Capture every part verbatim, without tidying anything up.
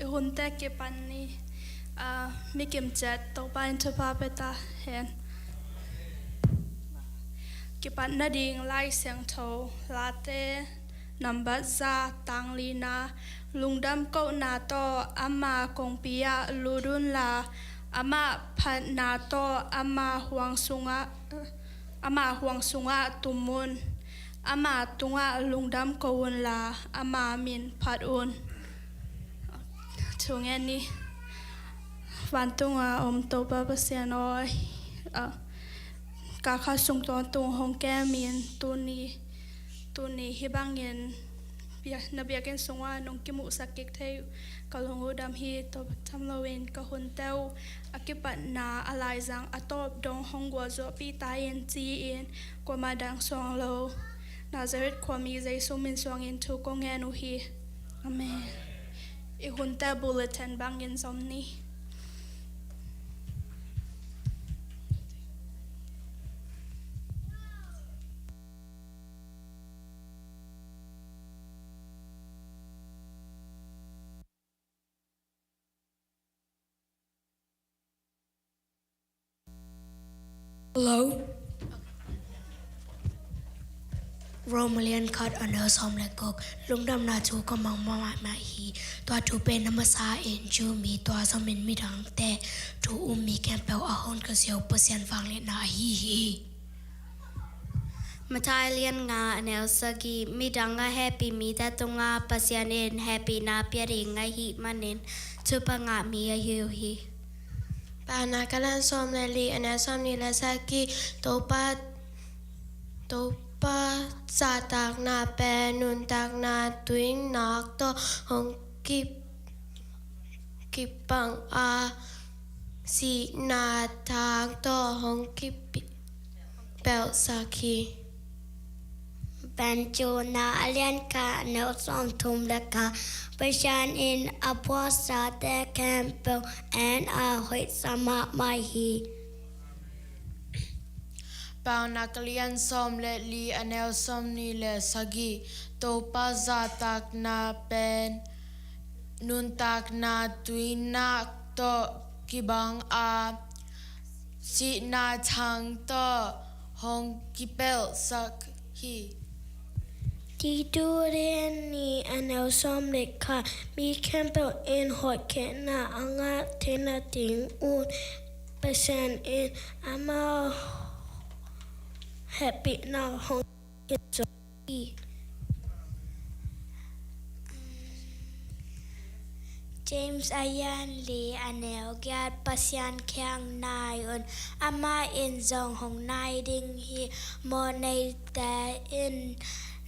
Hunte kipan ni. Ah, mi kimciat Topa in thupha pia ta hen. Kipat nading Lai Siangtho Late nambat za, tang lina. Lungdam kohna tawh ama kongpi ah lut unla, amah phatna tawh ama huang sungah, ama huang sungah tum un. Ama tungah lungdam ko unla, ama min phat un. Thungen ni. Vantunga om Topa Pasian aw, ah, ka kha sung tawntung hong kemin tuni, tuni hih bangin bia-, na biakinn sungah nong kimuhsak kik thei uh ka lung uh dam hi. Topa, tham loin ka hunte uh a kipatna a laizang a tawp dong hong gualzawhpih ta in ci-in kuamah dang suang lo Nazareth khuami Jesu min suangin thu kong ngen uh hi. Amen. I hunte bulletin bangin zom ni. Hello. Rom a lian khat a neu sawm le guk. Lungdamna thu ka mang mahmah hi. Tua thu pen a masa in Jew mi, tua zomin midangte thu um mi khempeuh a hong ka ziau Pasian vangliatna ahi hi. Matthai lian nga a neu sagih. Midang a hehpih mite tungah Pasian in hehpihna pia ding ahih manin thupha ngah mi ahi uh hi. Paunak a lian sawm le li a neu sawmnih le sagih. Topa, Topa zahtakna pen nuntakna tuinak tawh hong ki, kibang a, sihna thang tawh hong kipi, pelhsak hi. Pen Jonah a lian khat a neu sawmthum le khat. Pasian in a phuakzate khempeuh en a hoihsa mahmah hi. Paunak a lian sawm le li a neu sawmnih le sagih. Topa zahtakna pen nuntakna tuinak tawh kibang a, sihna thang tawh hong kipelhsak hi. Titu lian nih a neu sawm le khat. Mi khempeuh in hotkhiatna a ngah theihna ding un Pasian in ama hehpihna hong kizom hi. James a lian li a neu giat. Pasian kiang nai un, amah in zong hong nai ding hi. Mawhneite in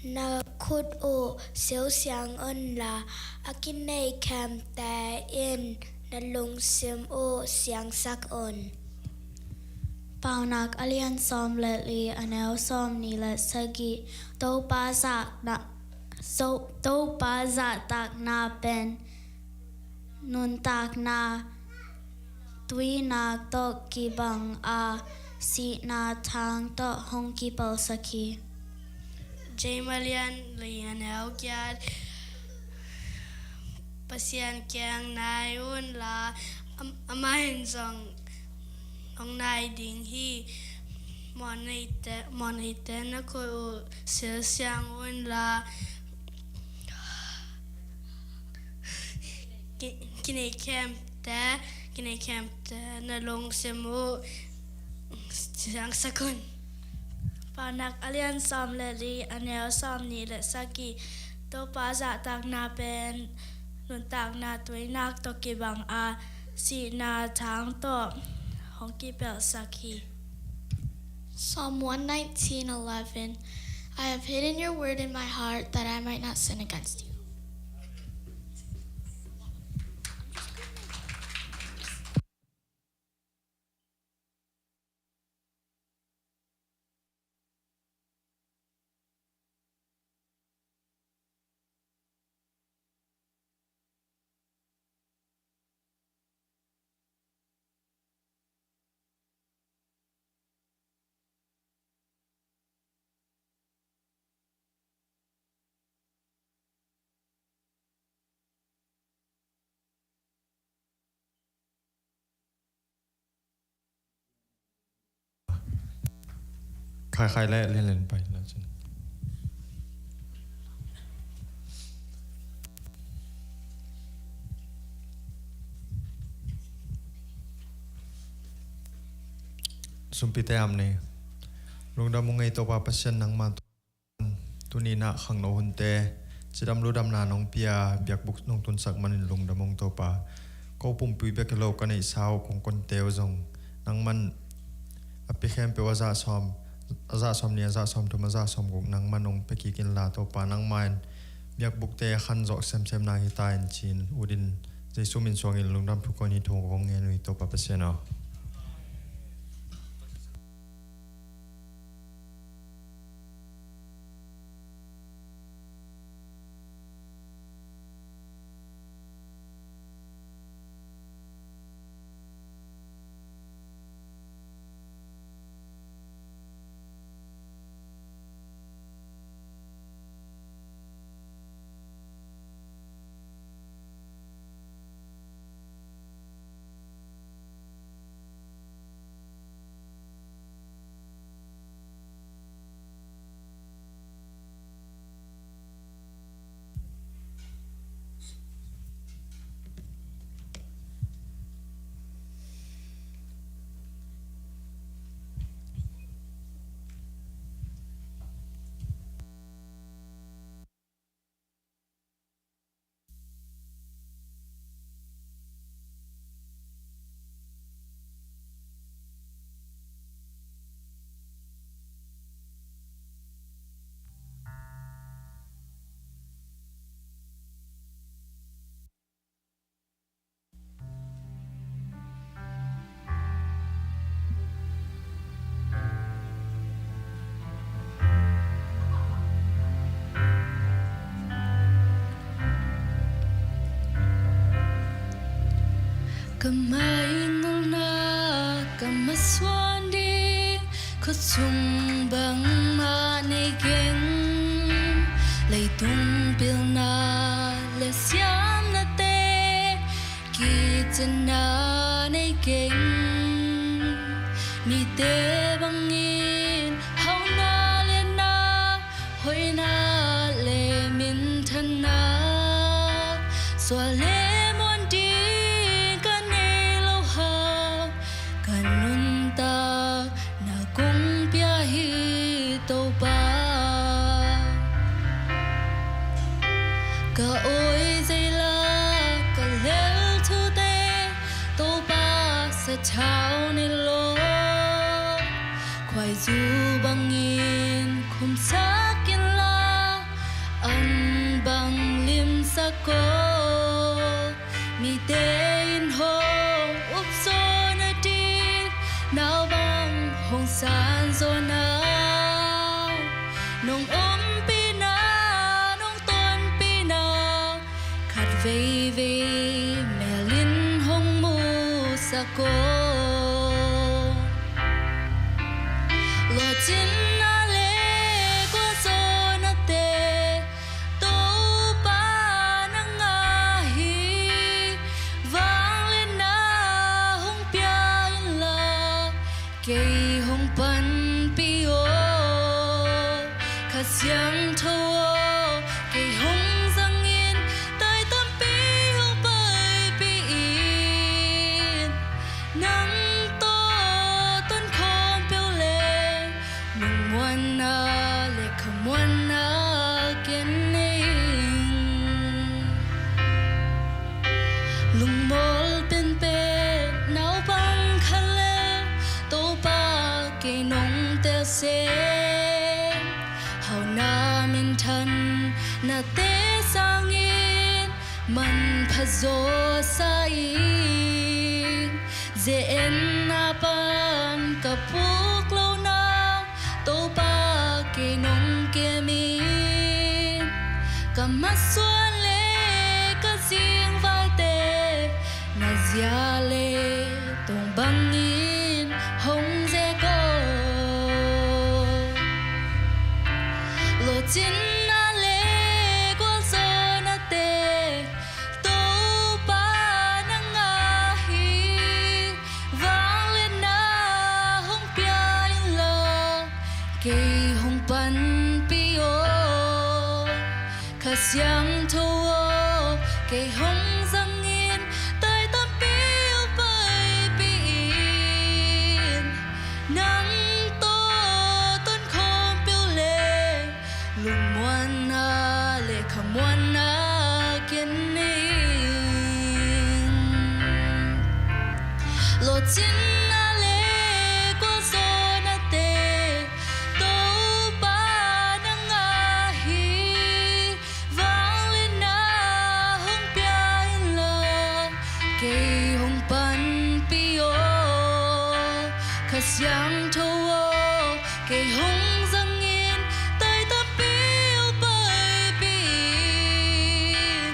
na khut uh siusiang unla, a kinei khempeuhte in na lungsim uh siangsak un. Paunak a lian sawm le li a neu sawmnih le sagih. Topa zahna, so, Topa zahtakna pen nuntakna tuinak tawh kibang a, sihna thang tawh hong kipelhsak hi. James a lian li a neu giat. Pasian kiang nai unla, am-, amah in zong hong nai ding hi. Mawhneite, mawhneite na khut uh siusiang unla, ki-, kinei khempeuhte, kinei khempeuhte na lungsim uh siangsak un. Paunak a lian sawm le li a neu sawmnih le sagih. Topa zahtakna pen nuntakna tuinak tawh kibang a, sihna thang tawh hong kipelhsak hi. Psalm one nineteen eleven. I have hidden your word in my heart that I might not sin against you. Khai khai le lianlian pai na cin. Sumpite am ni. Lungdam ung ei Topa Pasian nangmah. Tuni na khangno hunte cidam ludamna nong pia biakbuk nong tunsak manin lungdam ung Topa. Ko pumpi bek hi lo ka neihsa uh kong konte uh zong nangman a pia khempeuh a zah sawm, a zah sawm ni, a zah sawm thum, a zah sawm guk nangman ong pia kik inla Topa, nangma in biakbukte a khan zawh semsem nang hi ta in cin utin Jesu min suangin lungdam thu kong hi thu kong ngen uh hi Topa Pasian aw. Ka maingolhna ka masuan ding, khutsung bangmah nei keng. Leitung pilna le siamnate kicinna nei keng. Mite bangin hauhna le na, hoihna le minthanna, sual le muan ding ka nei lo hang, ka nuntakna kong pia hi Topa. Ka awi zeila ka lel thute Topa sathau nei lo. Khuaizu bangin khumsak inla, an bang limsak ko. Mite in hong up zaw nading, nau bang hong san zaw na. Nong ompihna, nong tonpihna, khat veivei melin hong musak ko. Lawhcinna le gualzawhnate Topa nang a hi. Vangliatna hong pia inla, kei hong panpih aw. Kha Siangtho aw, kei hong zangin, tai tampi hong paipih in. Nang tawh tonkhawm peuh leng, lungmuanna le khamuanna ken nei ing. Lungmual penpen naupang khat le, Topa kei nong tel seh. Hauhna minthanna te sangin manpha zaw sa ing. Ze-etna pan ka puk lo nang, Topa kei nong kem in. Ka masuan le ka zingvaite na zia le tong bangin hong ze ko. Lawhcinna le gualzawhnate Topa nang a hi. Vangliatna hong pia inla, kei Siangtho aw, kei hong zangin, tai tampi hong paipih in. Nang tawh tonkhawm peuh leh, lungmuanna le khamuanna ken ning. Lawhcinna le gualzawhnate Topa nang ahi, vangliatna hong pia inla, kei hong panpih aw. Kha Siangtho aw, kei hong zangin, tai tampi hong paipih in.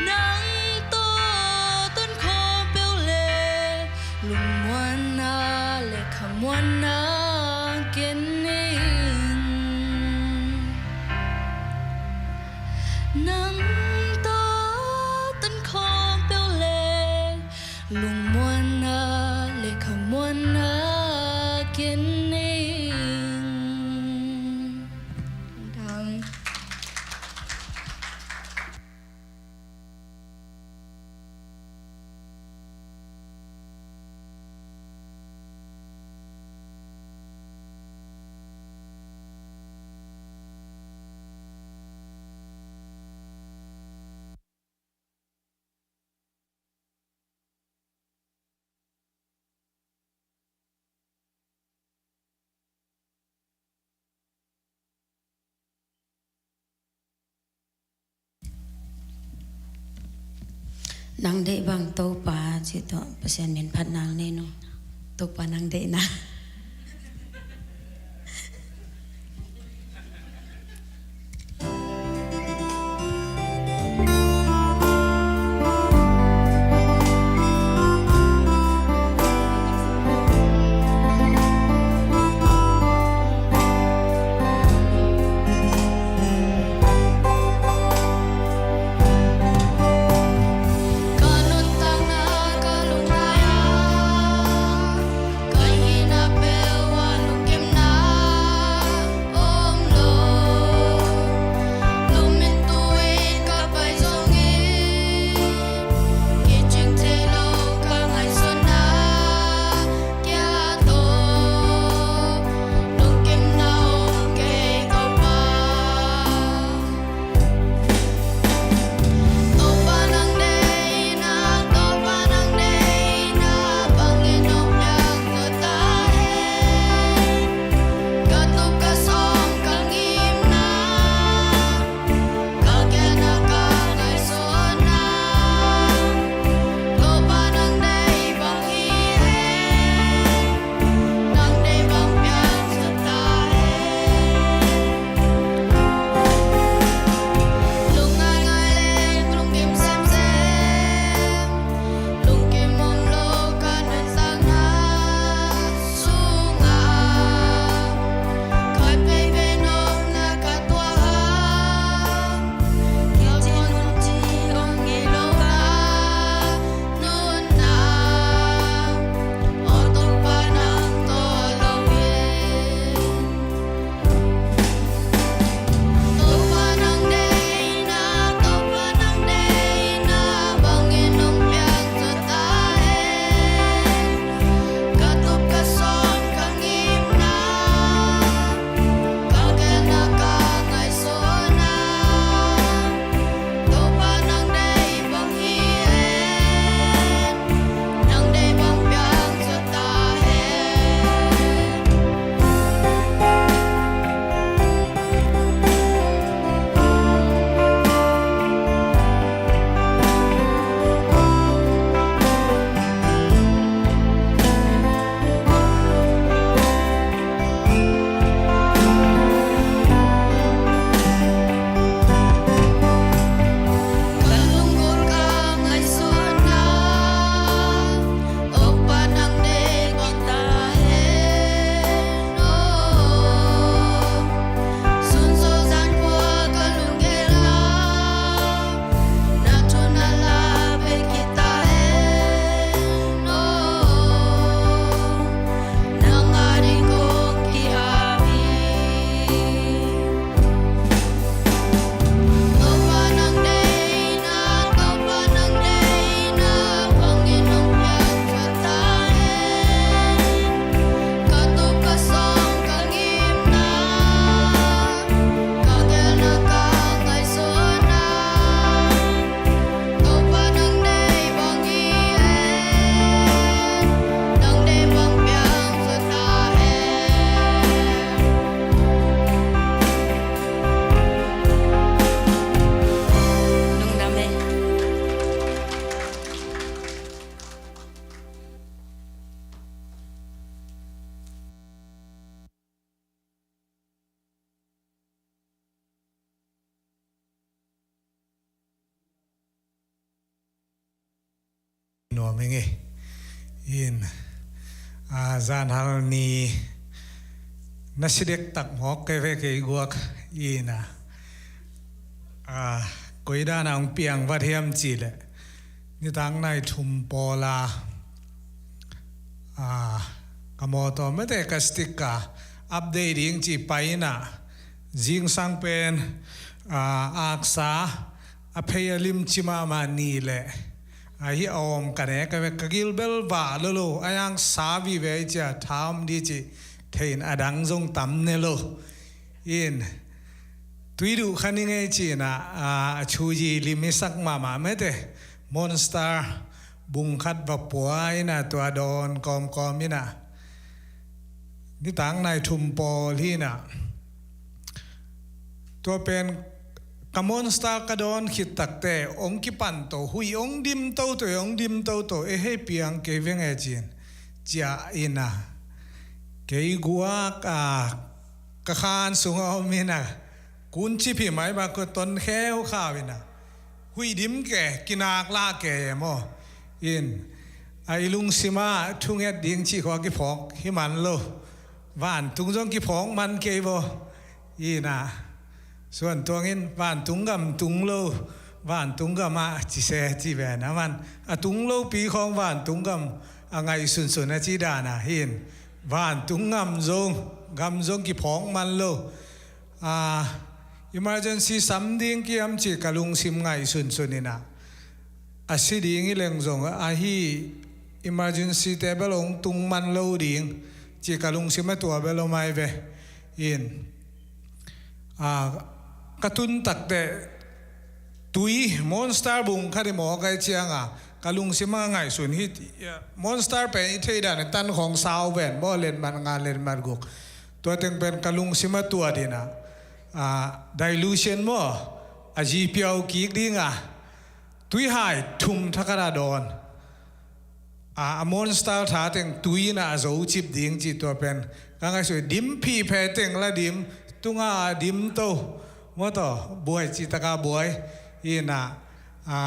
Nang tawh tonkhawm peuh leh, lungmuanna le khamuanna ken ning. Nang tawh tonkhawm peuh leh, lungmuanna le khamuanna ken ning. Nang deih bang Topa cih tawh Pasian min phat nang nei nung. Topa nang deihna. Ming e. In, a, zanhal ni na si dektak mawk kei ve, kei guak in a, a, koi dan a hong piang vat hiam cih leh, nitak nai thum pawl a, a, ka mawtaw mete ka stick a update ding cih pai in a, zingsang pen, a, aksa a phei a limci mahmah ni leh, a, hih a awm ka ne ka ve, ka gil bel vah lo lo, a, hong sa vive ci a, tha om di ci thei in, a dang zong tam ne lo. In, tui duh kha ni ngei ci in a, a, a thu zi lim i sak mahmah mete, Monster bung khat va pua in a, tua dawn kawmkawm in a, nitak nai thum pawl hi in a, tua pen ka Monster ka dawn khit takteh hong kipan to, huih hong dim toto, hong dim toto, e, hei piang kei veng e ci in, ciah in a, kei guak a, ka khan sung a om in a, kun cip hi mai bang ko, ton kheu khau in a, huih dim ke, kinak lah ke e maw. In, a, i lungsim ah thunget ding cih khua kiphawk hi man lo. Vantung zong kiphawk man kei vaw. In a, suan tuang in, vantung gam tung lo, vantung gam ah ci se ci ve na man. A tung lopi khawng vantung gam a ngaihsunsun a ci dan a hi in. Vantung gam zong, gam zong kiphawk man lo. A, emergency sam ding kiam ci ka lungsim ngaihsunsun in a, a si ding hi leng zong, a, hih emergency te bel hong tung man lo ding ci ka lungsim a tua bel om ai ve. In, a, ka tun takteh tui, Monster bung khat i mawk ai ciang a, ka lungsim a ngaihsun hi, Monster pen i thei dan a tan khawng sau ven maw, letmat nga, letmat guk. Tua teng pen ka lungsim a tuat in a, a, dilution maw, a, zi piau kik ding a, tui hai thum thakhat a dawn. A, a Monster tha teng tui in a, a zo cip ding ci, tua pen ka ngaihsun, dim phih phe teng la dim, tung a dim to maw, tua buai ci tak a buai in a, a,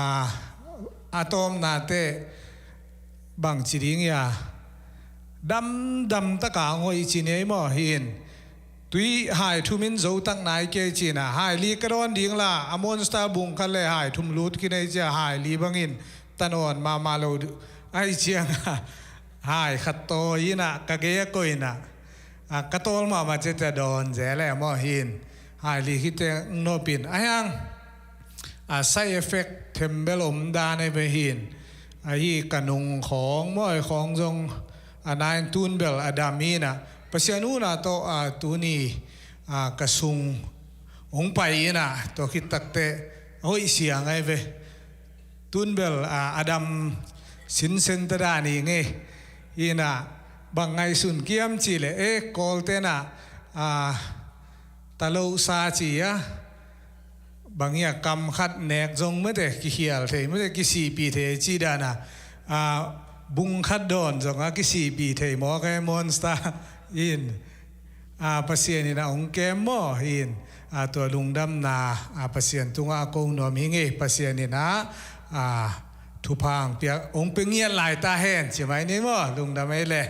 a tawpna te bang ci ding ia, damdam tak a hong hoih ci ni ei maw hi in. Tui hai thum in zo tak nai kei ci in a, hai li ka dawn ding la, a, Monster bung khat le hai thum lut khin ei ci a, hai li bang in tanawn mahmah lo ai ciang a, hai khat tawi in a, ka gei a koih in a, a, ka tawl mahmah ciat a dawn zel e maw hi in. Hai li khit teng nop in a, hiang, a, side effect thembel om dan e ve hi in. A, hih ka nung khawng maw, a, khawng zong a, nai tun bel a dam in a, Pasian un a tawh, a, tuni, a, ka sung hong pai in a, tua khit takteh a hoih siang ai ve. Tun bel, a, a dam sinsen ta dan hi ngei in a, bang ngaihsun kiam ci leh, e, Kawlte in a, a, ta lo sa ci a, bang ia, kam khat nek zong mete kikhial thei, mete kisihpih thei ci dan a, a, bung khat dawn zong a kisihpih thei mawk e, Monster in, a, Pasian in a hong kem maw hi in, a, tua lungdamna, a, Pasian tungah a ko nuam hi ngei, Pasian in a, a, thupha hong pia, hong pia ngiat lai ta hen ci mai ni maw, lungdam ei le.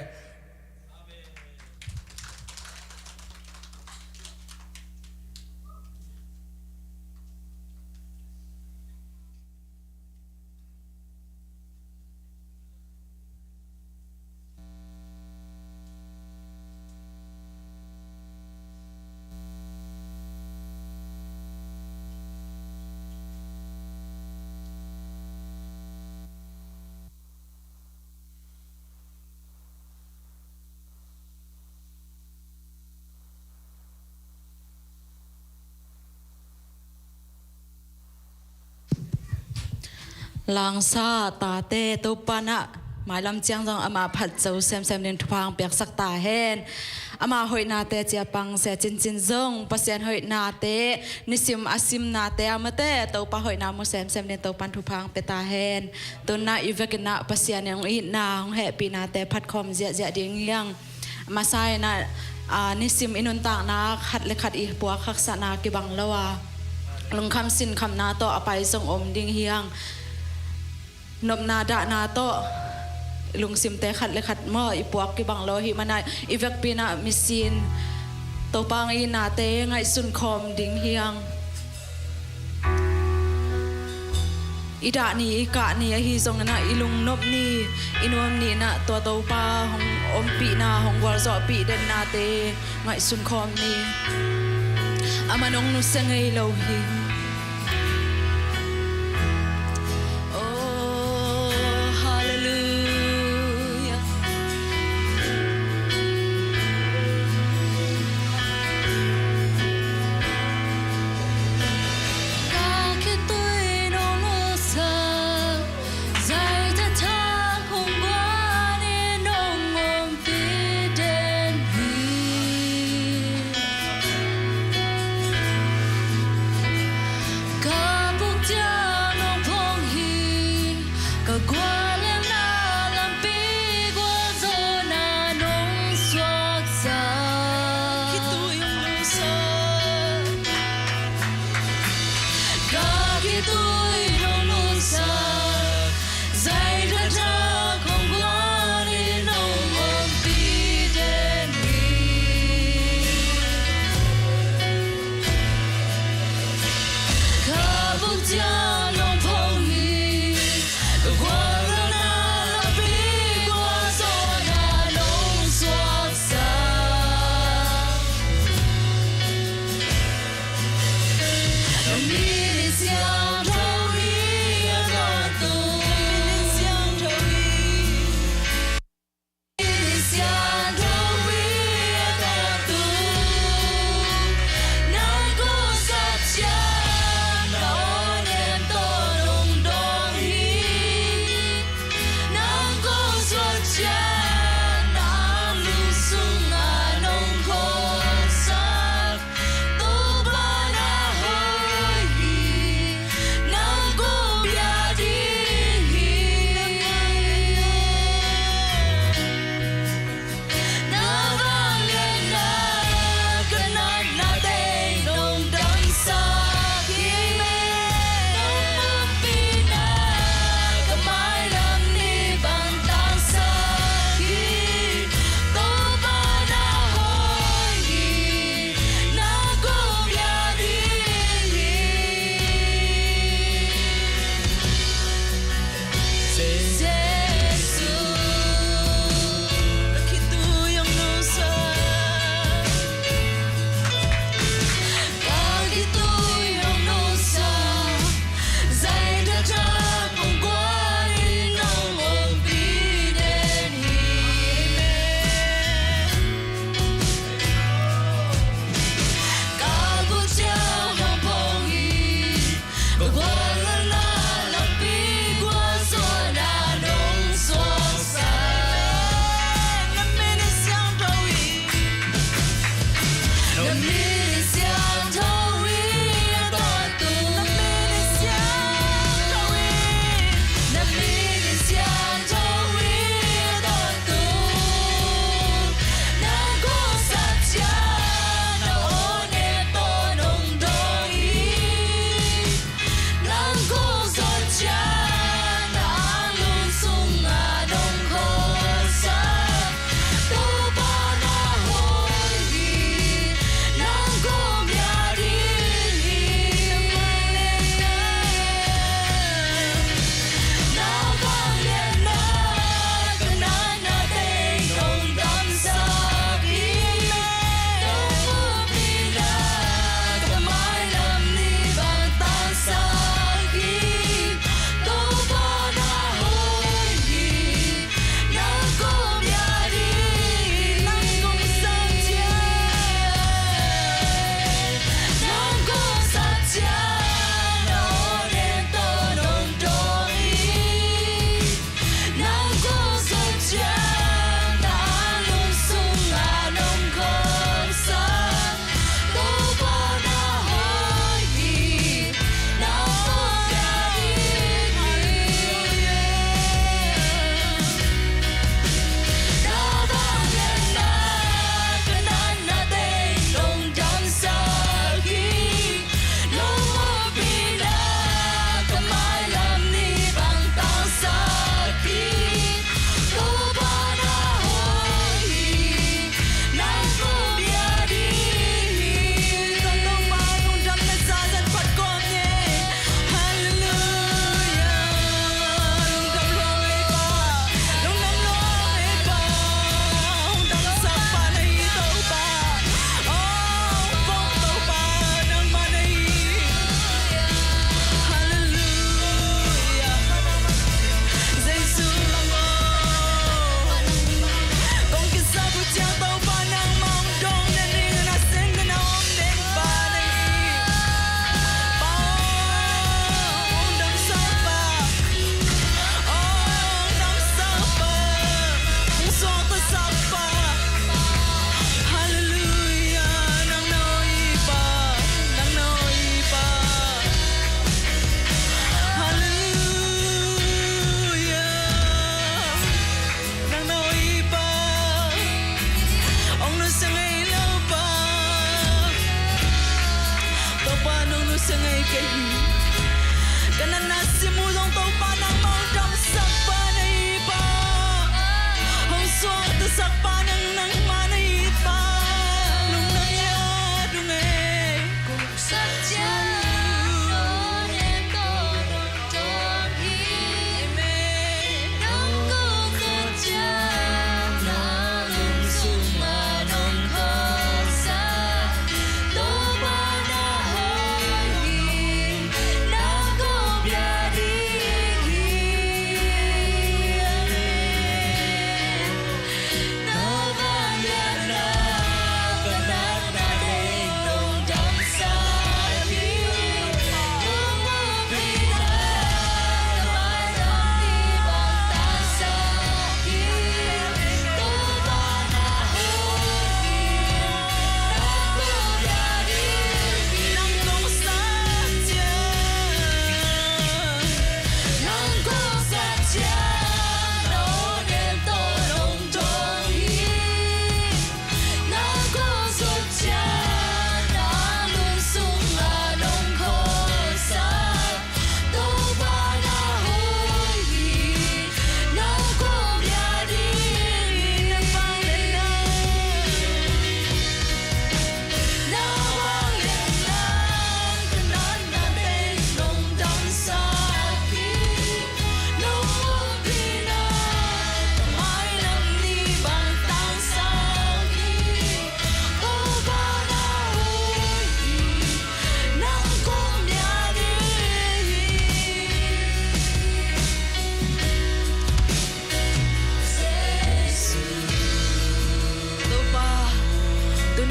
Langsa tate Topa in ah mailam ciang zong amah phat zo semsem ding thupha hong piaksak ta hen. Ama hoihnate cia pang sia cincin zong Pasian hoihnate, nisim a simnate a mate Topa hoihna mu semsem ding Topa in thupha hong pia ta hen. Tu-in ah i vekin ah Pasian in hong itna hong hehpihnate phatkhawm ziahziah ding hi hang. Masa in ah, a, nisim i nuntakna khat le khat i puak haksatna kibang lo a, lungkham sinkhamna tawh a pai zong om ding hi hang. Nopna dahna tawh lungsimte khat le khat maw i puak kibang lo hi mana i vekpi inah misin Topa ngeina te ngaihsun khawm ding hi hang. I dah ni i kah ni ahi zong inah i lungnop ni i nuam ni inah tua Topa hong ompihna hong gualzawhpih dennate ngaihsun khawm ni. A man hong nusia ngei lo hi. Oh, hallelujah.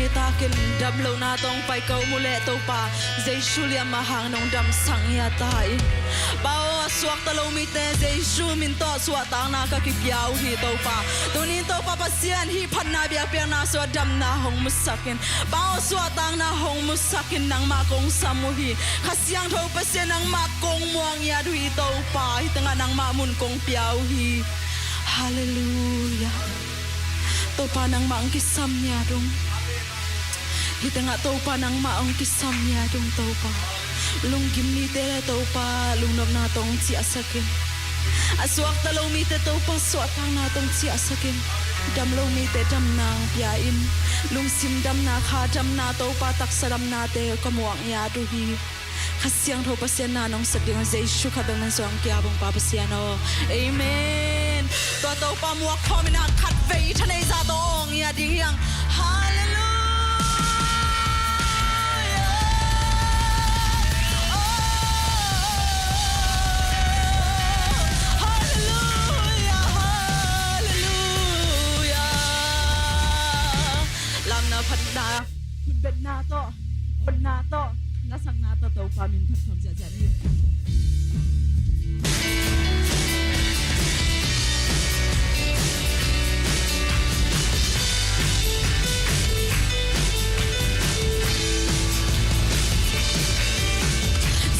Takin damlohna tawh pai ka om uh leh Topa, Jesu liamma hang nong damsak ngiat ta in. Pa aw, a suakta lo mite Jesu min tawh suahtakna ka kipia uh hi Topa. Tunin Topa Pasian, hih phatna biakpiakna sungah damna hong musak in. Pa aw, suahtakna hong musak in, nangmah kong sam uh hi. Kha Siangtho Pasian, nangmah kong muak ngiat uh hi Topa. Hih tengah nangmah mun kong pia uh hi. Halleluiah. Topa nangmah hong kisam ngiat ung. Hih tengah Topa nangmah hong kisam ngiat ung Topa. Lunggim mite le Topa lungnopna tawh hong ciahsak in. A suakta lo mite Topa suahtakna tawh hong ciahsak in. Dam lo mite damna hong pia in. Lungsim damna, kha damna Topa, taksa damnate ka muak ngiat uh hi. Kha Siangtho Pasian na nong sep ding a Jesu khat bek min suang kia bang Pa Pasian aw. Amen. Tua Topa muak khawm in a khat vei thanei za tawh ngia ding hiang. Halleluiah. Oh. Halleluiah. Halleluiah. Lamna phatna, khutbetna tawh, otna tawh, lasakna tawh Topa min phat khawm ziahziah ni.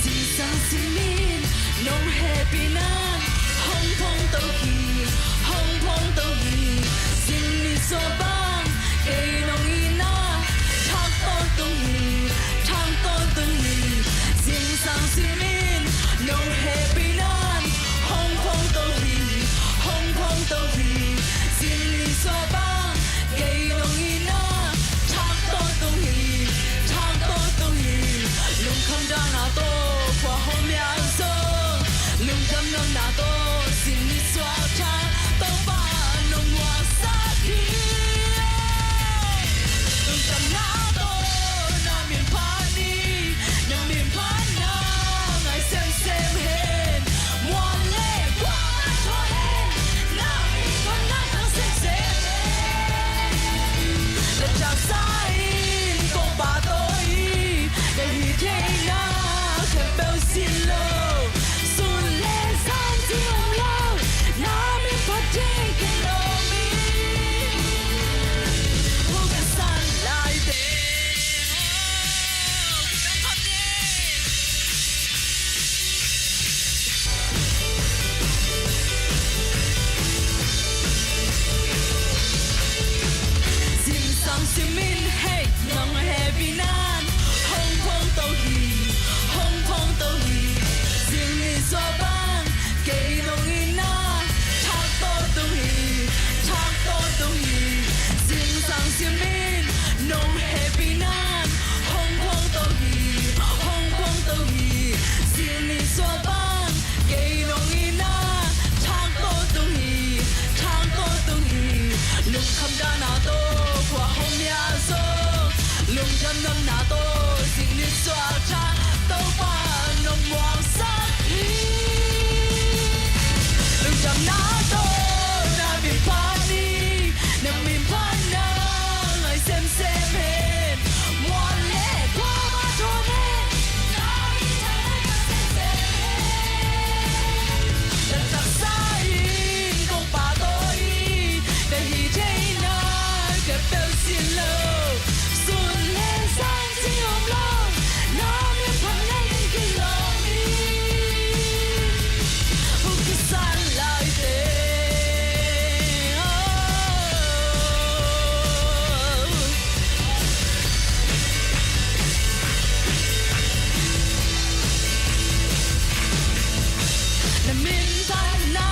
Zingsang simin nong hehpihna in hong phongto hi, hong phongto hi. Zing nisuah bang kei nong itna thak tawntung hi, thak tawntung hi. Zingsang simin nong hehpihna in hong phongto hi, hong phongto hi. Zing nisuah bang kei nong itna thak tawntung hi, thak tawntung hi. Lungkham dahna tawh khua hong mial zong, lungdam nopna tawh zing nisuah thak, Topa nong muaksak hi. Lungdamna tawh na min phat ni, na min phatna ngai semsem hen. Muan le kua thaw hen, na min phatna ngai semsem hen. Na taksa in kong pahtawi, na hih theihna khempeuh sin lo. Sun le zan zing om lo, na min phat ding kilawm in. Hong ka san lai teng. Zingsang simin hei nong hehpihna in hong phongto hi, hong phongto hi. Zing nisuah bang kei nong itna thak tawntung hi, thak tawntung hi. Zingsang simin nong hehpihna in hong phongto hi, hong phongto hi. Zing nisuah bang kei nong itna thak tawntung hi, thak tawntung hi. Lungkham dahna tawh khua hong mial zong, lungdam nopna tawh zing nisuah thak, Topa nong muaksak hi. Lungdamna tawh na min phat ni, na min phatna ngai semsem hen. Muan le kua thaw hen, na min phatna ngai semsem hen. Na taksa in kong pahtawi, na hih theihna khempeuh sin lo. Sun le zan zing om lo, na min phatna ngai kilawm in. Hong ka san lai teng. Na min phatna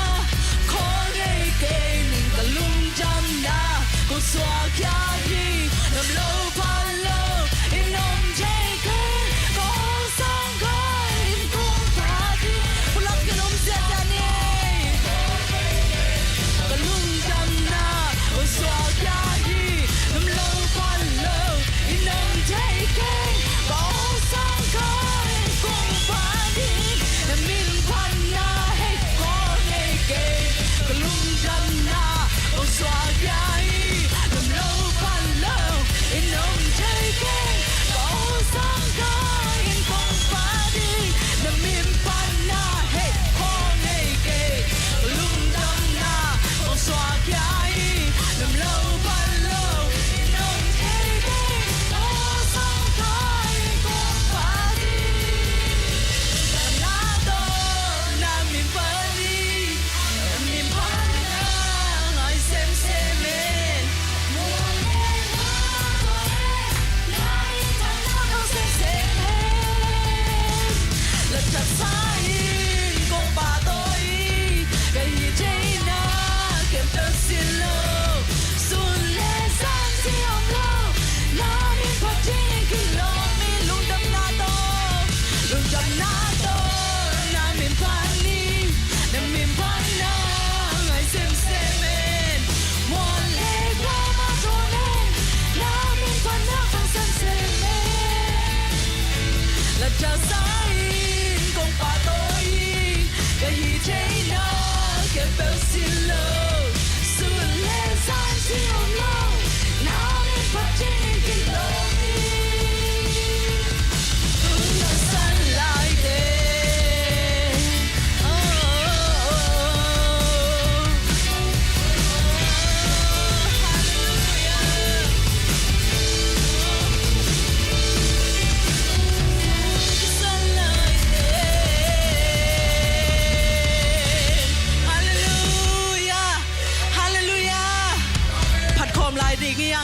khawl ngei kei ning, ka lungdamna kong suahkhia hi. Na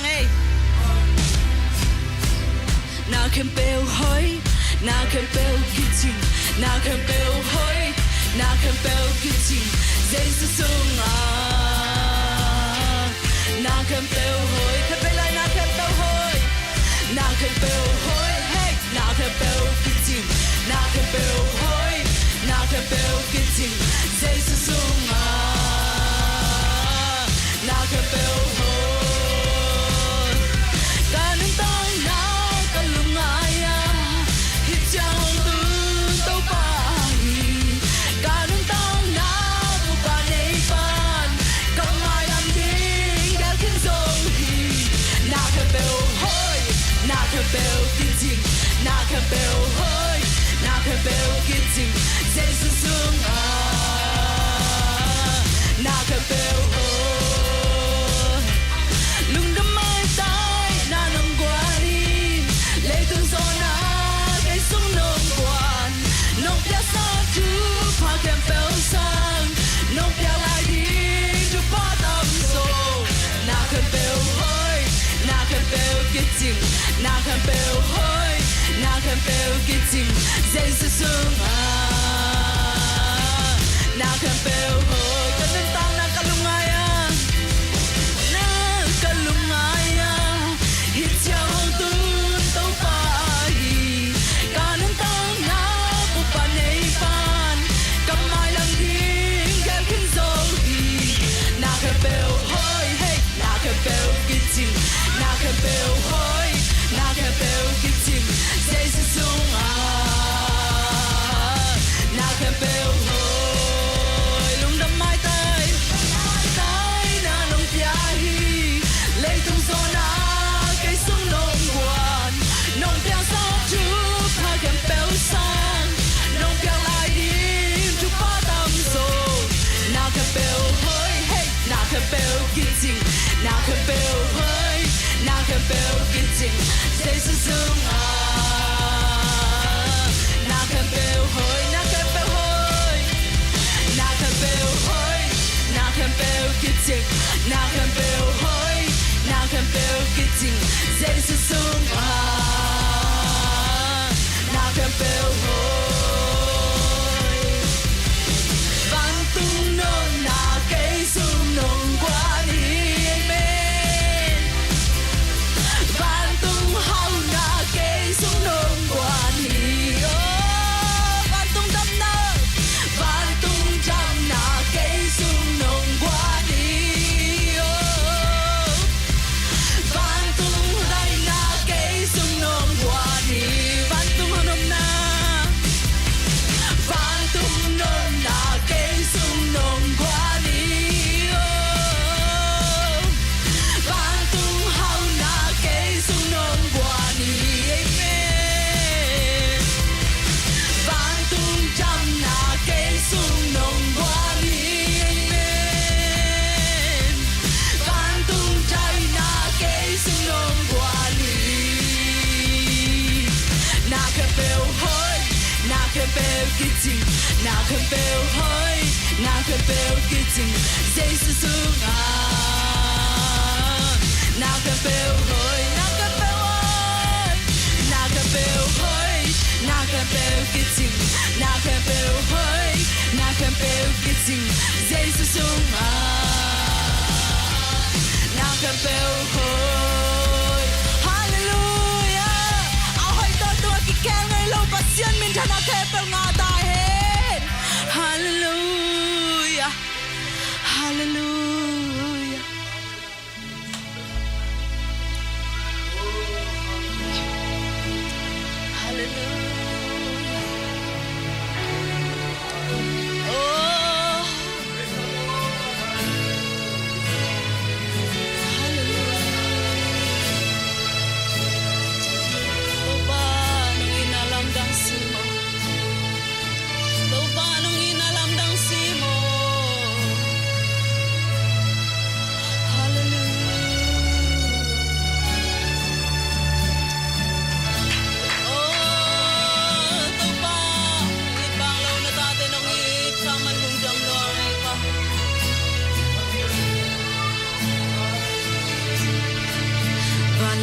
Ei. Na khempeuh hoih, na khempeuh kicing, na khempeuh hoih, na khempeuh kicing, Jesu sungah. Na khempeuh hoih, khempeuh lai, na khempeuh hoih, na khempeuh hoih, hey, na khempeuh kicing, na khempeuh hoih, na khempeuh kicing, Jesu sungah. Na khempeuh hoih. Ka nuntakna ka lungngai a, hih ciang hong tun Topa ahi. Ka nuntakna Pupa nei pan, ka mailam ding gel khin zo hi. Na khempeuh hoih, na khempeuh kicing, na khempeuh hoih, na khempeuh kicing, Jesu sungah. Na khempeuh hoih. Lungdam maitai na nong guan in, leitung zawhna kei sung nong guan. Nong piaksa thupha khempeuh sang, nong piak lai ding thupha tamzaw. Na khempeuh hoih, na khempeuh kicing, na khempeuh hoih, na khempeuh kicing, Jesu sungah. Na khempeuh hoih, ka nuntakna ka lungngai a, na ka lungngai a, hih ciang hong tun Topa ahi. Ka nuntakna Pupa nei pan, ka mailam ding gel khin zo hi. Na khempeuh hoih, hey, na khempeuh kicing, na khempeuh hoih, na khempeuh kicing, Jesu sungah. Na khempeuh hoih, lungdam maitai, maitai na nong pia hi. Leitung zawhna kei sung nong guan. Nong piaksa thupha khempeuh sang, nong piak lai ding thupha tamzaw. Na khempeuh hoih, hey, na khempeuh kicing, na khempeuh hoih, na khempeuh kicing, Jesu sungah. Na khempeuh hoih, na khempeuh hoih, na khempeuh hoih, na khempeuh kicing, na khempeuh hoih, na khempeuh kicing, Jesu sungah. Na khempeuh hoih. Vantung nopna kei sung nong guan hi, amen. Vantung hauhna kei sung nong guan hi, oh. Vantung damna, vantung damna kei sung nong guan hi, oh. Vantung daina kei sung nong guan hi. Vantung hau nopna, vantung nopna kei sung nong guan hi, oh. Vantung hauhna kei sung nong guan hi, amen. Vantung damna kei sung nong guan hi, amen. Vantung daina kei sung nong guan hi. Na khempeuh hoih, na khempeuh kicing, na khempeuh hoih, na khempeuh kicing, Jesu sungah. Na khempeuh hoih, na khempeuh hoih, na khempeuh hoih, na khempeuh kicing, na khempeuh hoih, na khempeuh kicing, Jesu sungah. Na khempeuh hoih. Halleluiah. A hoih tawh tua kikhel ngei lo Pasian minthanna khempeuh ngah ta hen. Halleluiah. Halleluiah. Halleluiah. Oh. Halleluiah.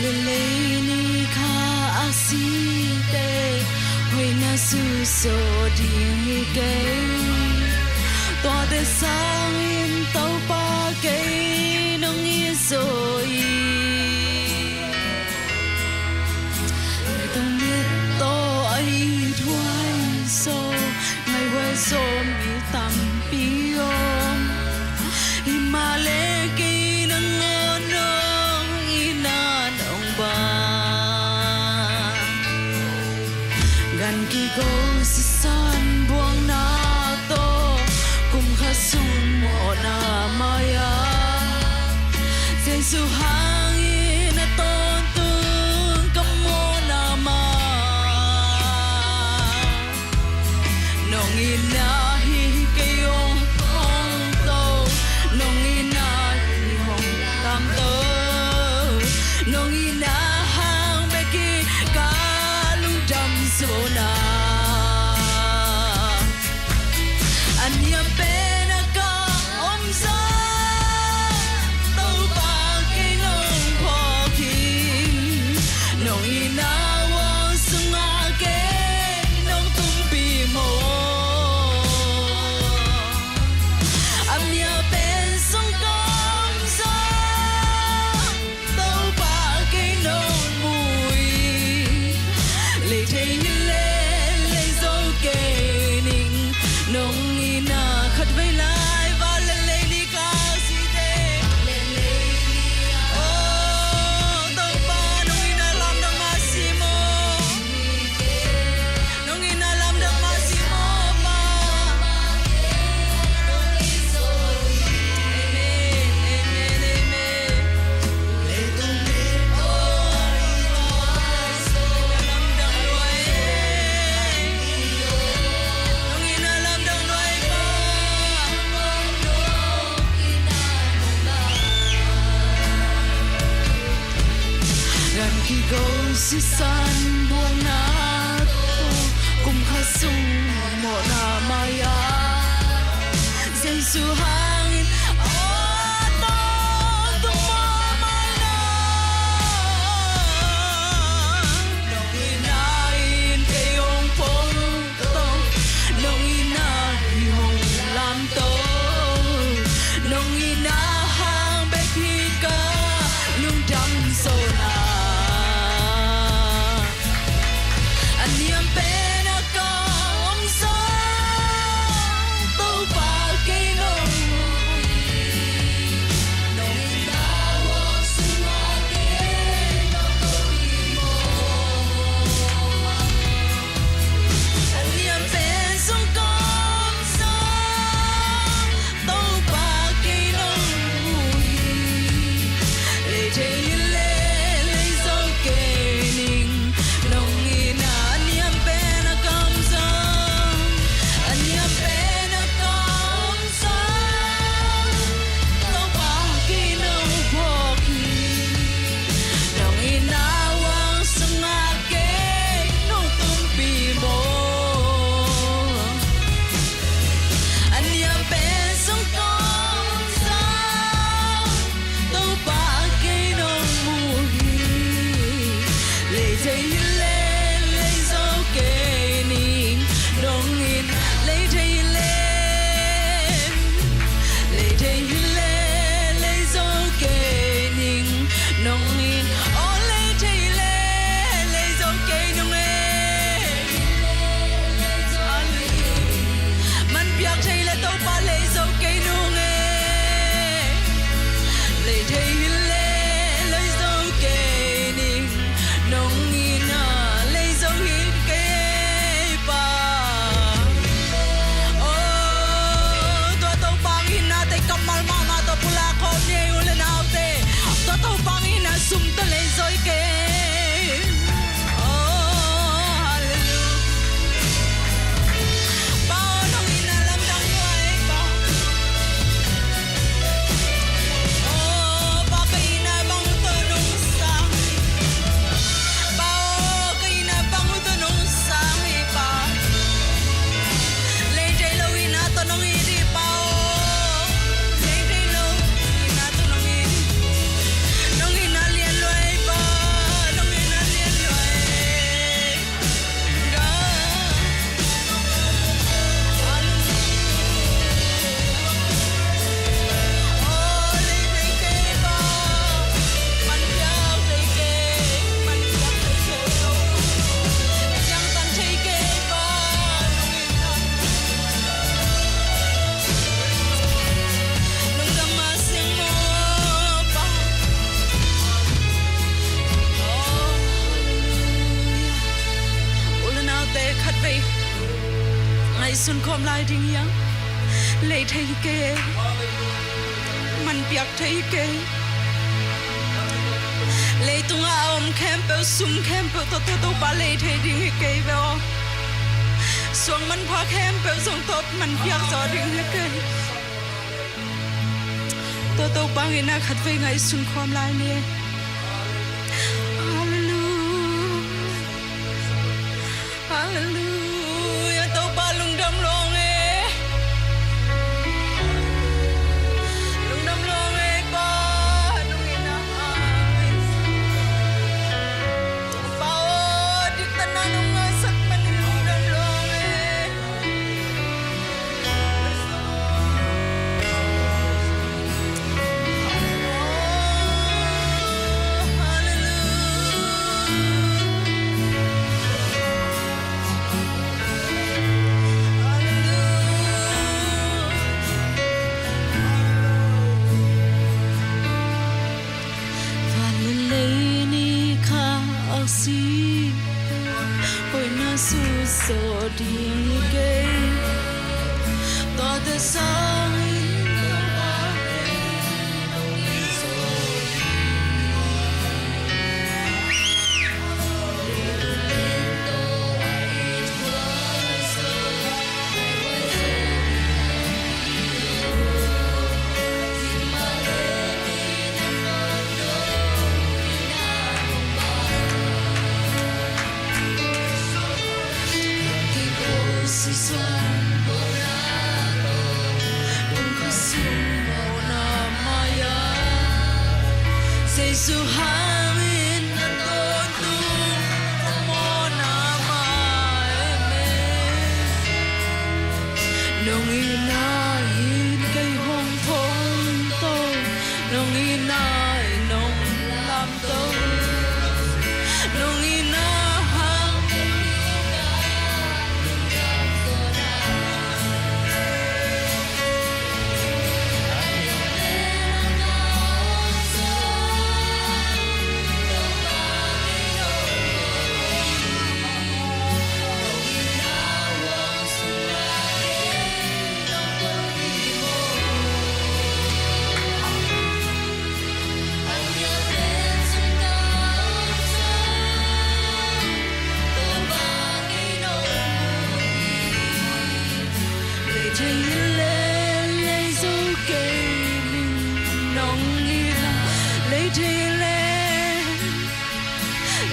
Lelei ni kha a site hoih na suso ding hi kei. Tuate sangin Topa kei nong it zo hi. Tung mit tawh a it huai zo, ngai huai zo mi tampi om. Himahleh kei nangawn nong itna nong bang. Gan kigo sisan buangna tawh kum khat sung mawhna mai-ah Jesu hangin a tawntung ka mawhna mai. Nong itna hi kei hong, hong to, nong itna hi hong lamto, nong itna hang bek hi ka lungdam zawhna. A niam pen a ka om zah Topa kei nong phawk hi. Nong itna huang sungah kei nong tumpih maw. A niam pen sung ka om zah Topa kei nong mu hi. Lei thei hi leh lei zo kei ning. Nong itna khatvei lai van leh lei ni kha site. Oh Topa, nong itna lamdang mah si maw. Nong itna lamdang mah si maw Pa. Amen, amen, amen. Lamdang lua e. Nong itna lamdang lua e Pa. Gan kigo sisan buangna tawh kum khat sung mawhna mai-ah Jesu hangin a tawntung mawh mai na. Nong itna in kei hong phawk to, nong itna hi hong lamto, nong itna hang bek hi ka lungdam zawhna. A niam pen a ka om zah Topa kei nong mu hi. Nong itna huang sungah kei nong tumpih maw. A niam pen sung ka om zah Topa kei nong mu hi. Lei thei hi leh lei zo kei ning. Nong itna a niam pen a ka om zah, a niam pen a ka om zah Topa kei nong phawk hi. Nong itna huang sungah kei nong tumpih maw. A niam pen sung ka om zah Topa kei nong mu hi. Lei thei hi leh lei zo kei ning. Nong itna lei thei hi leh, lei thei hi leh lei zo kei ning. Nong itna, oh lei thei hi leh lei zo kei nung e. Man piak thei leh Topa lei zo kei nung e. Lei thei hi leh lei zo kei ning. Nong itna sunkhawm lai ding hi hang. Lei thei hi kei. Man piak thei hi kei. Leitungah a om khempeuh, sum khempeuh tawh, tawh Topa lei thei ding hi kei ve aw. Suang manpha khempeuh zong tawh man piak zaw ding hi kei. Tua Topa ngeina khatvei ngaihsun khawm lai ni. Halleluia. Halleluia. Topa lungdam lua ung e. Lungdam lua ung e Pa. Lungdam lua ung e. Pa aw, diktatna nong ngahsak manin lungdam lua ung e. Van le lei ni kha aksi, hoihna suso ding hi kei. Tuate sangin Jesu hangin na tawntung a mawhna mah em e. Nong itna in kei hong thongto, nong itna in nong lamto, nong itna hang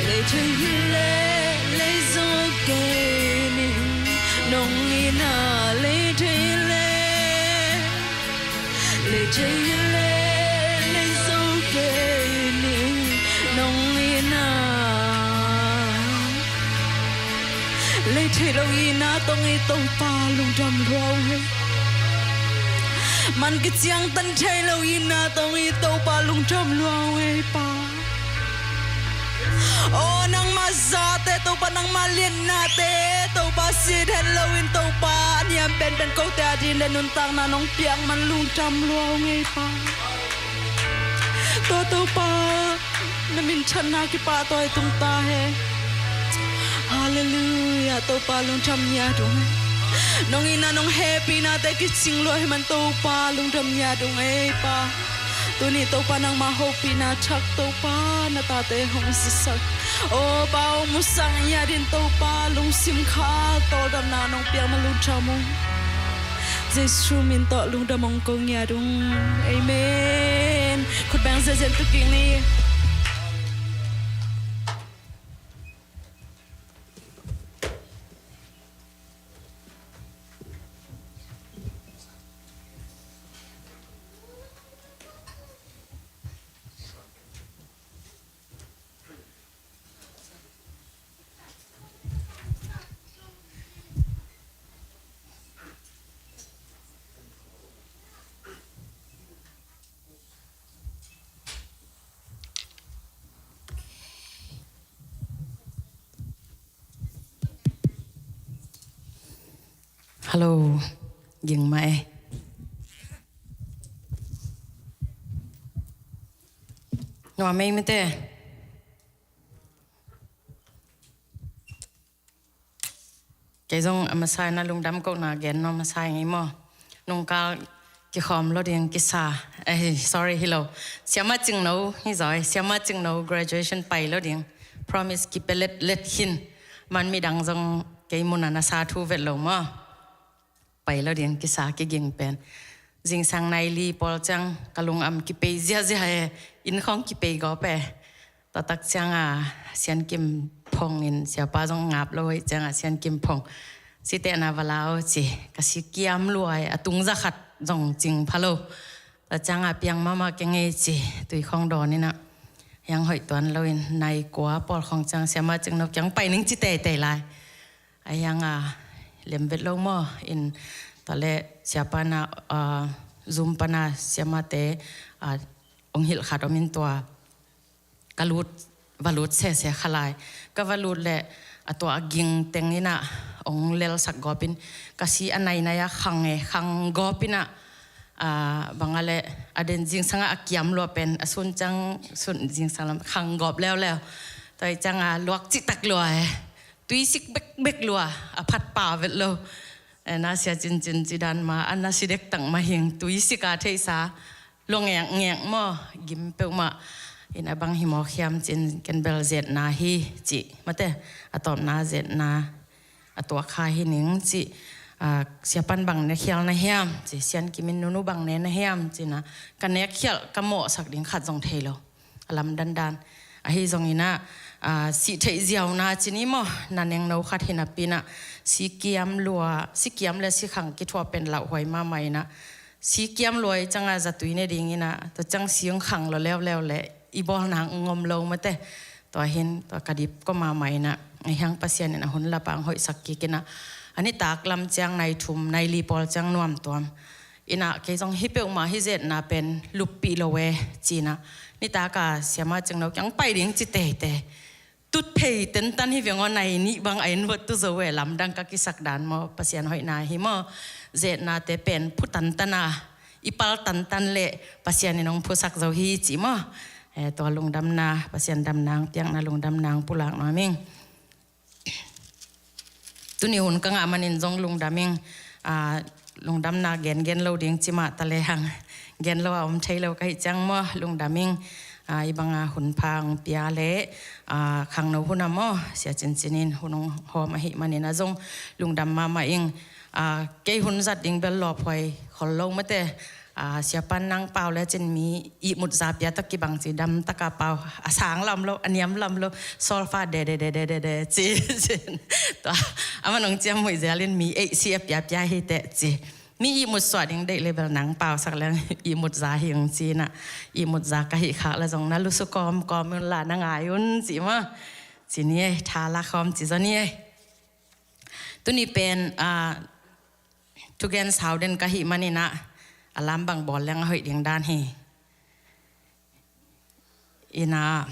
Lei thei hi leh, lei zo kei ning, nong itna. Lei thei hi leh, lei thei hi leh, lei zo kei ning, nong itna. Lei thei lo itna tawh i Topa lungdam lua ung e. Man kiciangtan thei lo itna tawh i Topa lungdam lua ung e Pa. Aw, nangma zate Topa, nangma liatnate Topa, sit het loin Topa, a niam penpen kote adingin le nuntakna nong piak man lungdam lua ung e Pa. Tua Topa, na minthanna kipahtawi tung ta hen. Halleluia, Topa lungdam ngiat ung e. Nong itna nong hehpihnate kicing lua hi man Topa lungdam ngiat ung e Pa. Tuni Topa nangma hopihna thak Topa na tate hong sisak. Aw Pa aw, musak ngiat in Topa lungsim kha tawldamna nong piak man lungdam ung. Jesu min tawh lungdam ong ko ngiat ung. Amen. Khut beng ziahziah tu kik ni. Hallo. Ging mah e. Nuam ei mite. Kei zong a masa in a lungdam kohna gen nuam masa ing ei maw. Nungkal kikhawm lo ding kisa, eh, sorry, hi lo. Siama Cingno hi zaw, Siama Cingno graduation pai lo ding. Promise kipia letlet khin. Man midang zong kei mun a na sa thu vet lo maw. Pai lo ding kisa kiging pen. Zingsang nai li pawl ciang ka lungam kipei ziazia e, inn khawng kipei gawp e. Tua tak ciang a Sian Kim Phong in, siapa zong ngap lo hoih ciang a Sian Kim Phong, sitehna va la o ci, ka si kiam lua e, a tung za khat zong cing pha lo. Tua ciang a piang mahmah keng ei ci, tui khawng dawn in a, hiang hoih tuan lo in, nai kua pawl khawng ciang Siama Cingno kiang pai ning ci teitei lai. A hiang a lem vet lo maw in, tua leh siapa na, ah, Zoom pana siamate, ah, ong hilh khat om in tua ka lut, va lut sese kha lai. Ka va lut leh a tua a ging teng in a ong lelsak gawp in, ka si a nai nai a khang e, khang gawp in a, ah, bang a leh a den zingsang a kiam lua pen, a sun ciang sun zingsang lam khang gawp leuleu. Tua hi ciang a luak cihtak lua e. Tuisik bekbek lua, a phat pa vet lo. Eh, na sia cincin ci dan mah, a na si dektak mah hing, tuisik a theihsa, lua ngekngek maw, gim peuhmah. In a bang hi mawk hiam cin, ken bel zetna hi, ci, mate, a tawpna zetna, a tuak kha hi ning, ci, ah, siapan bang ne khial na hiam, ci, Sian Kim in nunu bang ne na hiam, ci na, ka nek khial, ka mawhsak ding khat zong thei lo. A lamdandan. Ahi zongin a, ah, sih theih ziauna ci ni maw, na nengno khat hi napi in a, si kiam lua, si kiam le si khang kithuah pen lauhuai mahmah in a, si kiam lua i ciang a zatui ne ding in a, tua ciang si ong khang lua leuleu le, i bawl nang ong om lo mate. Tua hin, tua ka dip kua mahmah in a, a hiang Pasian in a hun lapa ong hoihsak kik in a, a nitak lam ciang nai thum, nai li pawl ciang nuam tuam. In a kei zong hi peuhmah hi zetna pen luppih lo e, ci in a. Nitak a Siama Cingno kiang pai ding ci teitei. Tut phei tentan hi veng aw, nai nih bang a en vot tu zo e, lamdang ka kisak dan maw, Pasian hoihna hi maw. Zetnate pen phu tantan a, i pal tantan leh Pasian in ong phusak zo hi ci maw. Eh, tua lungdamna, Pasian damna ong piakna lungdamna ong pulak nuam ing. Tuni hun ka ngah manin zong lungdam ing, ah, lungdamna gengen lo ding ci mah ta lehang, gen lo a om thei lo ka hih ciang maw, lungdam ing, ah, i banga hun pha ong pia le, ah, khangno hun a maw, sia cincin in hun ong hawm ahih manin a zong lungdam mahmah ing, ah, kei hun zat ding bel lawphuai khol lo mate, ah, siapan nang pau le cin mi ihmut za pia tawh kibang ci, dam taka pau, a sang lam lo, a niam lam lo, solfa de de de de de de ci, cin. Tua, aman ong ciam muih zialin mi eih si a pia pia hi teh ci. Mi ihmut suah ding deih le bel nang pau sak leng ihmut za hi ong ci na, ihmut za ka hih khak la zong na lusu kawm kawm un la na ngai un ci maw. Ci ni ei, tha la khawm ci zaw ni ei. Tuni pen, ah, thugen sau den ka hih manin a, a lam bang bawl leng a hoih ding dan hi. In a,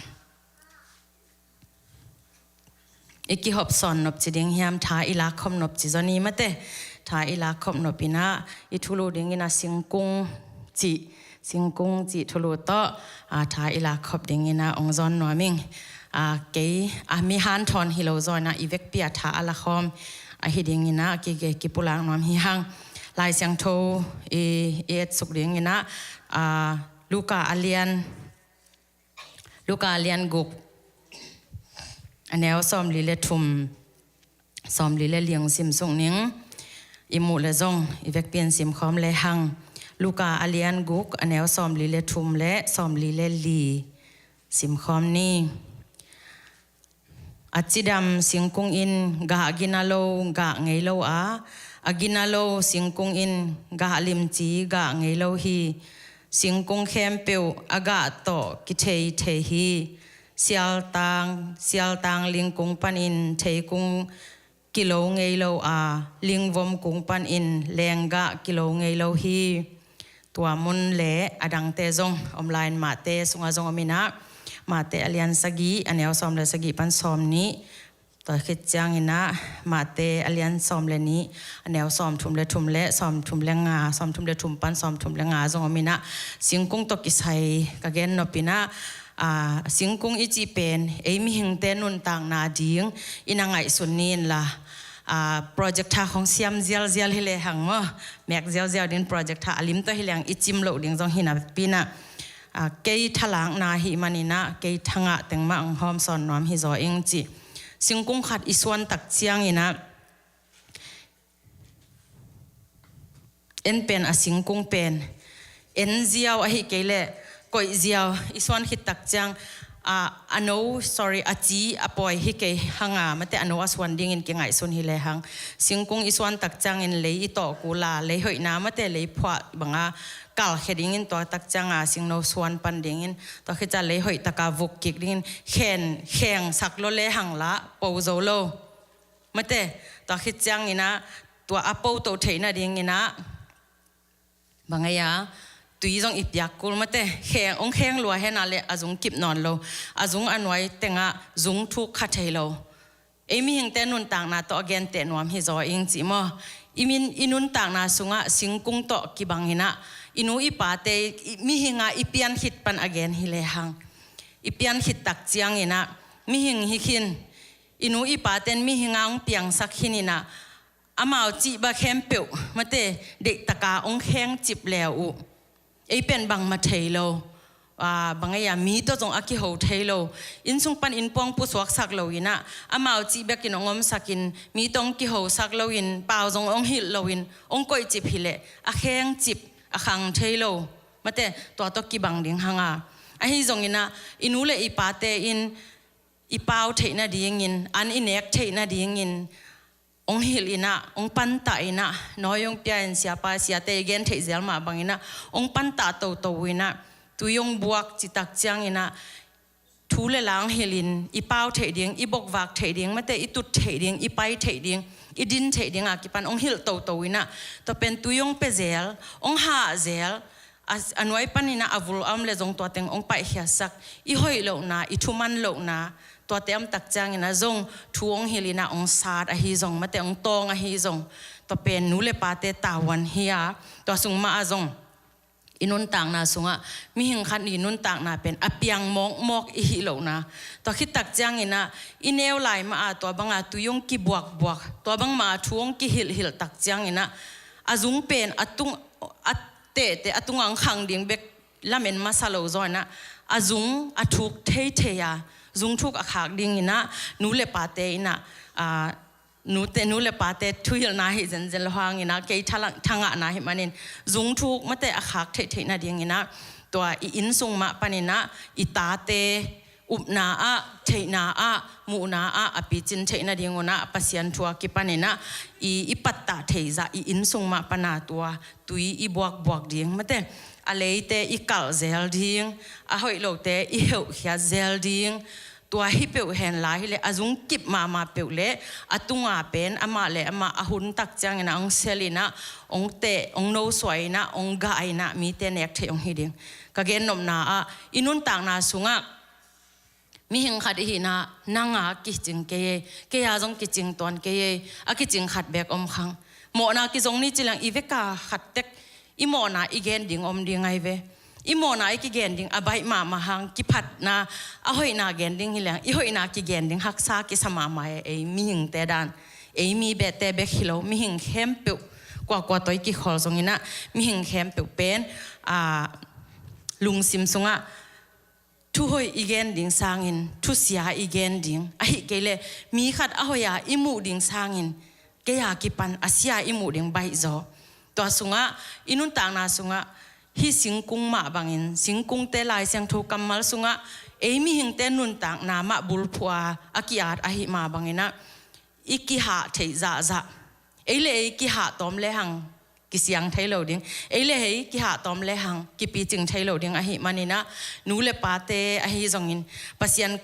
i kihop sawn nop ci ding hiam, tha i lak khop nop ci zaw ni mate. Tha i lak khop nop in a, i thulu ding in a singkung cih, singkung cih thulu tawh, ah, tha i lak khop ding in a ong zawn nuam ing. Ah, kei, ah, mi hanthawn hi lo zaw in a, i vekpi a tha a la khawm ahi ding in a, ki, ki, kipulak nuam hi hang. Lai Siangtho i, i et suk ding in a, ah, Luka a lian, Luka a lian guk, a neu sawmli le thum, sawmli le li ong sim suk ning. I muh le zong i vekpi in sim khawm le hang. Luka a lian guk, a neu sawmli le thum le sawmli le li sim khawm ni. A cidam singkung in gah gina lo, gah ngei lo a, a gina lo singkung in gah limci, gah ngei lo hi. Singkung khempeuh a gah tawh kithei thei hi. Sialtang, sialtang lingkung panin theikung kilo ngei lo a, lingvom kung panin lenggah kilo ngei lo hi. Tua mun le a dangte zong om lai in, Mate sungah zong om in a, Mate a lian sagih, a neu sawm le sagih pan sawm nih. Tua khit ciangin a, Mate a lian sawm le nih, a neu sawm thum le thum le sawm thum le nga, sawm thum le thum pan sawm thum le nga zong om in a, singkung tawh kisai ka gen nop in a, a, singkung i cih pen ei mihingte nuntakna ding in a ngaihsun ni in la, a, projector khong siam zialzial hi lehang maw, mek ziauziau ding projector a lim tawh hi lehang i cim loh ding zong hi napi inah, a, kei thalakna hi maninah kei thangah teng mah ang hawm sawn nuam hi zaw ing ci. Singkung khat i suan tak cianginah en pen a singkung pen en ziau ahi kei leh koih ziau i suan khit tak ciang, a, a no, sorry, a ci a pawi hi kei hanga mate a no a suan dingin kingaihsun hi lehang. Singkung i suan tak ciangin lei i tawh kula, lei hoihna mate lei phuah banga kalkhia dingin tua tak cianga singno suan pan dingin tua khit ciang lei hoih taka vuk kik dingin khen, kheng sak lo lehang lah po zo lo. Mate, tua khit cianginah tua a po toh theih nadinginah bang ei a, tui zong i piak kul mate, kheng, ong kheng lua hena le a zung kip nawn lo, a zung a nuai tengah zung thuk kha thei lo. Ei mihingte nuntakna tawh a genteh nuam hi zaw ing ci maw? I min i nuntakna sungah singkung tawh kibanginah i nu i pate i, mihinga i pian khit pan a gen hi lehang. I pian khit tak cianginah mihing hi khin, i nu i paten mihinga ong piangsak khininah amau cih bak khempeuh mate deihtaka ong khengcip leu uh. Ei pen bangmah thei lo, a, bang ei a mi tawh zong a kiho thei lo. Innsung pan innpuang pusuaksak loinah amau cih bekin ong omsakin mi tawh ong kihosak loin pau zong ong hilh loin ong koihcip hileh a khengcip a khang thei lo. Mate tua tawh kibang ding hanga. Ahi zonginah i nu le i pate in i pau theih nadingin, an i nek theih nadingin ong hilh inah, ong pantah inah, nawi ong pia in siapa siate i gen theih zel mah banginah ong pantah toto inah tui ong buak citak cianginah thu le la ong hilhin i pau theih ding, i bokvak theih ding mate i tut theih ding, i pai theih ding, i din theih dinga kipan ong hilh toto inah tua pen tui ong pia zel, ong hah zel, a, a nuai paninah a vul a om le zong tua teng ong paihkhiasak, i hoih lohna, i thuman lohna, tuate om tak cianginah zong thu ong hilhinah ong sat ahi zong mate ong tawng ahi zong tua pen nu le pate tavuan hi a, tua sung mah a zong i nuntakna sungah mihing khat i nuntakna pen a piang mawkmawk i hih lohna. Tua khit tak cianginah i neu lai mah a tua banga tui ong kibuakbuak, tua bangmah a thu ong kihilhhilh tak cianginah a zung pen a tung a tehte a tunga ong khang ding bek lamen masa lo zaw inah a zung a thuk theithei a zung thuk a khak dinginah nu le pate inah, a, nute, nu le pate thuhilhna hi zenzen lo hanginah kei thala-, thangahna hi manin zung thuk mate a khak theihtheih nadinginah tua i innsung mah paninah i tate upna ah, theihna ah, muhna ah a picin theih nadingunah Pasian thu a kipaninah i, i pattah theihzah i innsung mah pana tua tui i buakbuak ding mate, a leite i kalh zel ding, a hoih lote i heuhkhiat zel ding. Tua hi peuh henla hileh a zung kip mahmah peuh leh a tunga pen amah le amah a hun tak cianginah ong sel inah, ong teh, ong nosuah inah, ong gah inah mite nek theih ong hi ding. Ka gennopna ah i nuntakna sungah mihing khat i hihna nanga kicing kei ei, kei a zong kicing tuan kei ei, a kicing khat bek om khang. Mawhna kizong ni ci leng i veka khat tek i mawhna i gen ding om ding ai ve. I mawhna i kigen ding a baih mahmah hang kiphatna a hoihna gen ding hi leng i hoihna kigen ding haksa kisa mahmah e, ei mihingte dan. Ei mi behte bek hi lo, mihing khempeuh kuakua tawh i kikhawl zonginah mihing khempeuh pen, a, lungsim sungah thuhoih i gen ding sangin thusia i gen ding, ahih kei leh mi khat a hoih a i muh ding sangin kei a kipan a sia i muh ding baih zaw. Tua sungah i nuntakna sungah hih singkung mah bangin singkungte Lai Siangtho kammal sungah ei mihingte nuntakna mah bulphuh a a ki-at ahih mah banginah i kihah theih zahzah. Ei le ei kihah tawm lehang kisiang thei lo ding. Ei le ei kihah tawm lehang kipicing thei lo ding ahih maninah nu le pate ahi zongin, Pasian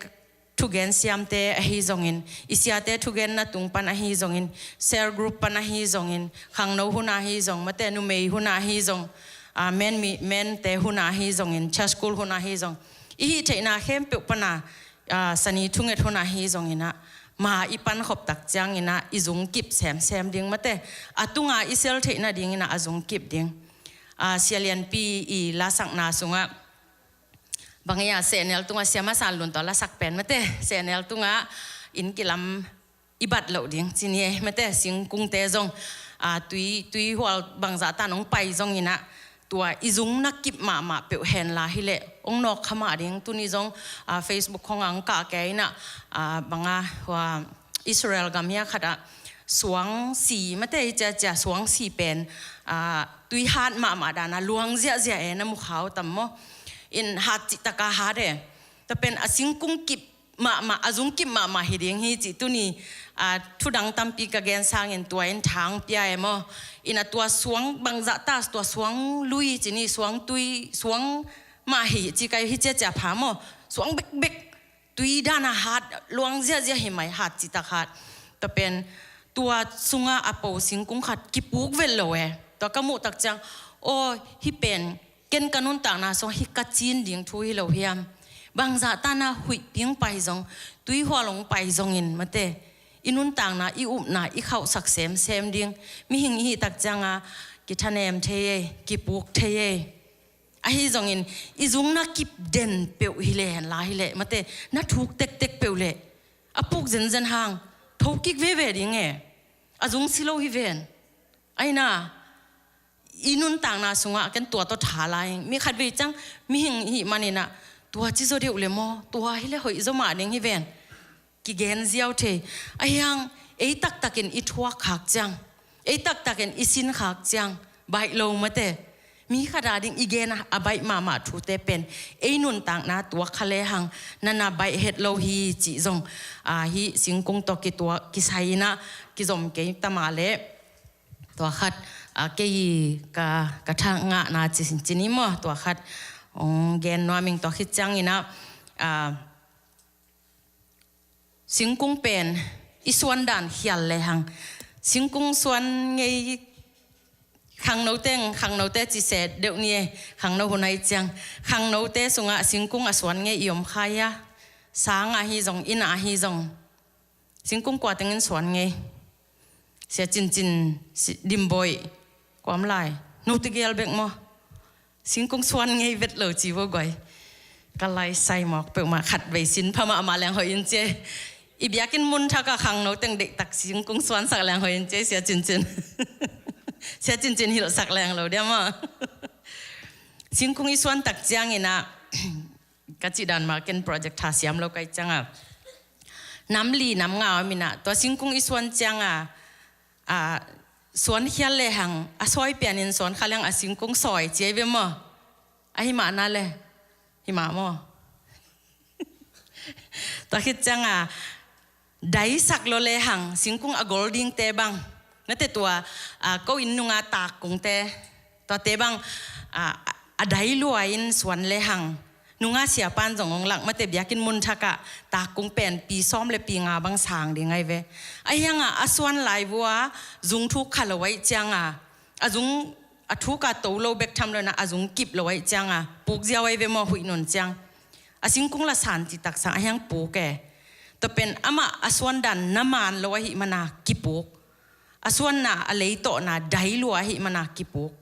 thugen siamte ahi zongin, i siate thugenna tung pan ahi zongin, cell group pan ahi zongin, khangno hun ahi zong, mate numei hun ahi zong, a, men mi, mente hun ahi zongin, church school hun ahi zong, i hih theihna khempeuh pana, a, sani thunget hun ahi zonginah ma i pankhop tak cianginah i zung kip semsem ding mate, a tunga i sel theih nadinginah a zung kip ding. A, Sia Lianpi i lasakna sungah bang ei a sehnel tungah Sia Masan Lun tawh lasak pen mate, sehnel tungah inn kilam i bat loh ding ci ni e, mate, singkungte zong, a, tui, tuihual bangzah tan hong pai zong inah, tua i zung na kip mahmah peuh henla hileh hong nawk kha mah ding. Tuni zong, a, Facebook khong ah hong kah kei inah, a, banga, hua, Israel gam hia khatah suang si, mate, hi ciacia suang si pen, a, tui hat mahmah dana luang ziahziah e, na mu khau tam maw? In hat cih taka hat e. Tua pen a singkung kip mahmah, a zung kip mahmah hi ding hi cih tuni, a, thudang tampi ka gen sangin tua in thang pia e maw? In a tua suang bangzah ta, tua suang lui ci ni, suang tui, suang mah hi ci kai hi ciacia pha maw? Suang bekbek, tui dana hat, luang ziahziah hi mai, hat citak hat. Tua pen tua sunga a po singkung khat kipuk vet lo e. Tua ka muh tak ciang, aw, hih pen ken ka nuntakna sung hih ka cin ding thu hi lo hiam? Bangzah tana huih ping pai zong, tuihual hong pai zongin, mate, i nuntakna, i upna i khauhsak semsem ding. Mihing i hih tak cianga kithanem thei e, kipuk thei e. Ahi zongin i zung na kip den peuh hileh henla hileh, mate, na thuk tektek peuh leh a puk zenzen hang tho kik veve ding e. A zung si lo hi ven. Aina, i nuntakna sungah ken tua tawh tha lai ing. Mi khatvei ciang mihing i hih maninah tua ci zaw deuh le maw, tua hileh hoih zaw mah ding hi ven. Kigen ziau thei. Ahi hang ei taktakin i thuak khak ciang, ei taktakin i sin khak ciang, baih lo, mate. Mi khat a ding i gen a, a baih mahmah thute pen ei nuntakna tuak kha lehang nana baih het lo hi cih zong, a, hih singkung tawh kituak kisai inah kizom kei ta mah leh. Tua khat, a, kei ka, ka tha ngahna ci, ci ni maw, tua khat hong gen nuam ing. Tua khit cianginah, a, singkung pen i suan dan khial lehang, singkung suan ngei, khangno teng, khangnote ci se deuh ni e, khangno hun ahi ciang, khangnote sungah singkung a suan ngei i om kha hia? Sang ahi zong, inn ahi zong, singkung kua tengin suan ngei? Sia Cincin, si, Dimboih, kuam lai, note gel bek maw? Singkung suan ngei vet lo ci vo guai. Ka lai sai mawk peuhmah, khatvei sin pha mahmah leng hoih in cia. I biakinn mun thakah khangno teng deihtak singkung suansak leng hoih in cia, Sia Cincin. Sia Cincin hilhsak leng lo dia maw? Singkung i suan tak cianginah, ka cih dan mah ken project tha siam lo ka hih cianga, nam li nam nga om inah, tua singkung i suan cianga, a, suan khial lehang a sawi pianin suan kha lehang a singkung sawi ci ahi ve maw? Ahi mah na le, hi mah maw? Tua khit cianga, daisak lo lehang singkung a gol dingte bang, nate tua, a, ko inn nunga takkungte, tuate bang, a, a dai lua in suan lehang, nunga siapan zong hong lak, mate, biakinn mun thakah takkung pen pi sawm le pi nga bang sang ding ahi ve. Ahi hanga a suan lai vua zung thuk kha lo ahi cianga, a zung a thuka to lo bek tham lo inah a zung kip lo ahi cianga puk ziau ahi ve maw, huih nun ciang. A singkung la san citak sang ahi hang puk e. Tua pen amah a suan dan na man lo ahih mana kipuk. A suanna a leitawhna dai lua ahih mana kipuk.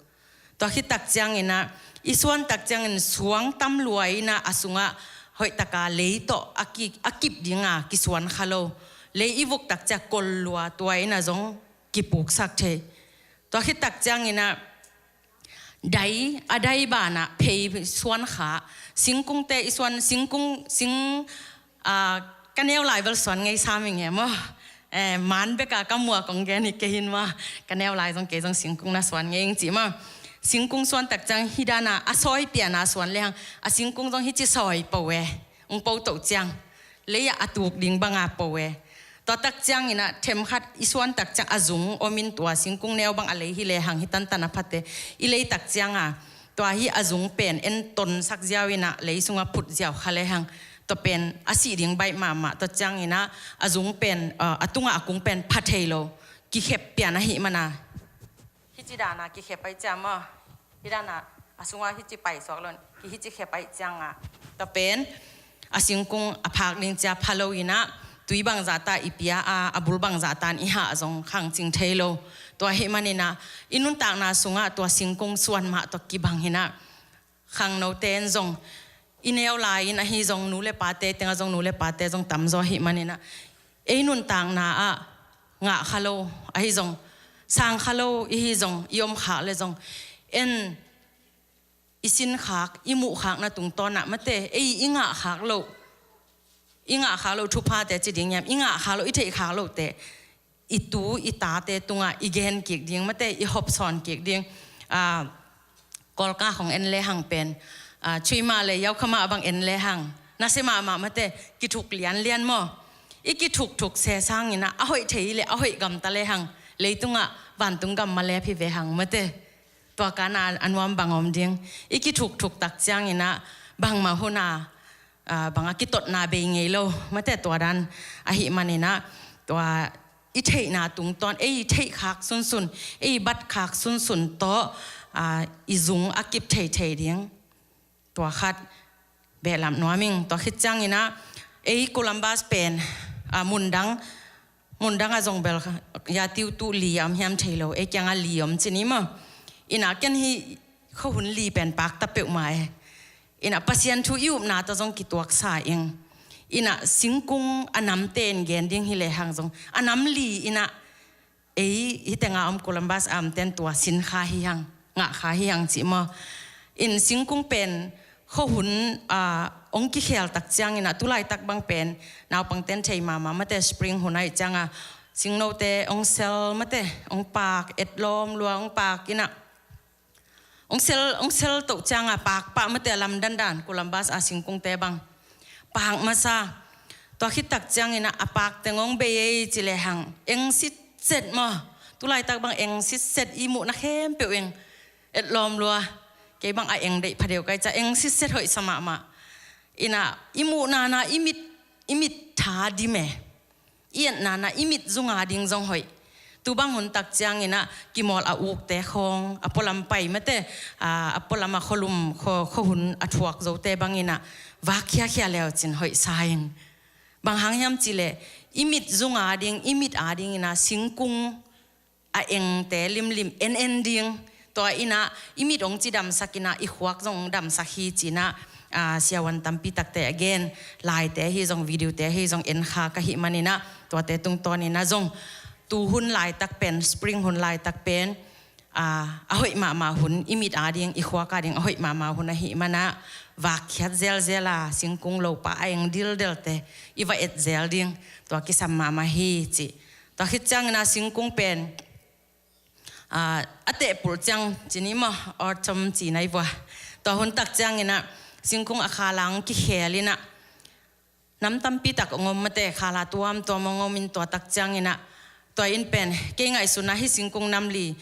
Tua khit tak cianginah i suan tak ciangin suang tam lua inah a sungah hoihtaka leitawh a ki, a kip dinga kisuan kha lo. Lei i vuk tak ciang kol lua, tua inah zong kipuksak thei. Tua khit tak cianginah dai, a dai banah phei suan kha. Singkungte i suan, singkung, sing, a, ka neu lai bel suan ngei sam ing e maw? Eh, man beka ka mua kong gen hi kei hin maw? Ka neu lai zong kei zong singkung na suan ngei ing cih maw? Singkung suan tak ciang hih dana a sawi piana suan lehang a singkung zong hici sawi po e. Ung po toh ciang, lei-ah a tuk ding banga po e. Tua tak cianginah themkhat i suan tak ciang a zung omin tua singkung neu bang a lei hi lehang hi tantan a phate. I lei tak cianga tua hi a zung pen en tonsak ziau inah lei sunga phut ziau kha lehang, tua pen a sih ding baih mahmah. Tua cianginah a zung pen, a, a tungah a kung pen pha thei lo, kikhep pian ahih mana. Hici dana kikhep ahi ciang maw? Hi dana a sunga hici paisuak lo in, ki hici khep ahi cianga, tua pen a singkung a phak ding cia pha lo inah, tui bangzah ta i pia a, a bul bangzah tan i hah zong khang cing thei lo. Tua ahih maninah i nuntakna sungah tua singkung suan mah tua kibang inah, khangnote in zong i neu lai-in ahi zong nu le pate tengah zong nu le pate zong tamzaw ahih maninah ei nuntakna ah ngah kha lo ahi zong, sang kha lo i hi zong, i om khak le zong, en i sin khak, i muh khakna tungtawn ah mate, ei i ngah khak lo, i ngah khak lo thuphate ci ding hiam, i ngah khak lo, i theih khak lote i tu i tate tungah i gen kik ding mate, i hopsawn kik ding. Aa, Kawlka khong en lehang pen, aa, chui mah le yau kha mah bang en lehang, nasia mahmah mate, kithuk lianlian maw? I kithukthuk se sangin ah a hoih thei le a hoih gamta lehang, leitungah vantung gam malep hi ve hang mate. Tua kana a nuam bang om ding. I kithukthuk tak ciangin ah bangmah hun a, aa, bang a kitotna bei ngei lo mate, tua dan ahih manin ah, tua i theihna tungtawn, ei i theih khak sunsun, ei i bat khak sunsun tawh, aa, i zung a kip theithei ding. Tua khat behlap nuam ing. Tua khit ciangin ah ei Columbus pen, aa, mundang, mundang a zong bel ya tiu tu li a om hiam thei lo, ei kiangah li om ci ni maw? Ina ken hih khuahun li pen pakta peuhmah e. Ina Pasian thu i upna tawh zong kituaksa ing. Ina singkung a namte in gen ding hi lehang zong, a nam li ina ei hih tenga om Columbus a omten tua sin kha hi hang, ngah kha hi hang ci maw? In singkung pen khuahun, aa, ong kikhel tak ciangin ah, tulaitak bang pen naupangten thei mahmah mate, spring hun ahih cianga singnote ong sel mate, ong pak, et lawm lua ong pak ina, ong sel, ong sel toh cianga pak pah mate, a lam dandan Columbus a singkungte bang pak masa. Tua khit tak ciangin ah a pak teng ong bei ei ci lehang, eng sitset maw? Tulaitak bang eng sitset, i muhna khempeuh eng, et lawm lua. Kei bang a eng deih phadeuh kai ca, eng sitset hoihsa mahmah. Ina i muhna na i mit, i mit tha dim e. I etna na i mit zunga ding zong hoih. Tu bang hun tak ciangin ah kimawl a ukte khawng, a pualam pai mate, aa, a pualam a khualum, khua, khuahun a thuak zote bangin ah vak khiakhia leu cin hoihsa ing. Bang hang hiam ci leh, i mit zunga ding, i mit a dingin ah singkung a engte limlim en en ding. Tua ina i mit ong cidamsak ina i khuak zong ong damsak hi ci ina, aa, siavuan tampi takte a gen, laite hi zong, videote hi zong en kha ka hih manin ah, tuate tungtawn ina zong tu hun laitak pen, spring hun laitak pen, aa, a hoih mahmah hun, i mit a ding, i khuak a ding a hoih mahmah hun ahih mana vak khiat zelzel a, singkung lopa a eng dildelte i va et zel ding, tua kisam mahmah hi ci. Tua khit ciangin ah singkung pen, aa, a tehpulh ciang ci ni maw, autumn ci nai vua. Tua hun tak ciangin ah singkung a khala ong kikhel ina, nam tampi tak ong om mate, khala tuamtuam ong om in, tua tak ciangin ah, tua in pen kei ngaihsun ah hih singkung nam li,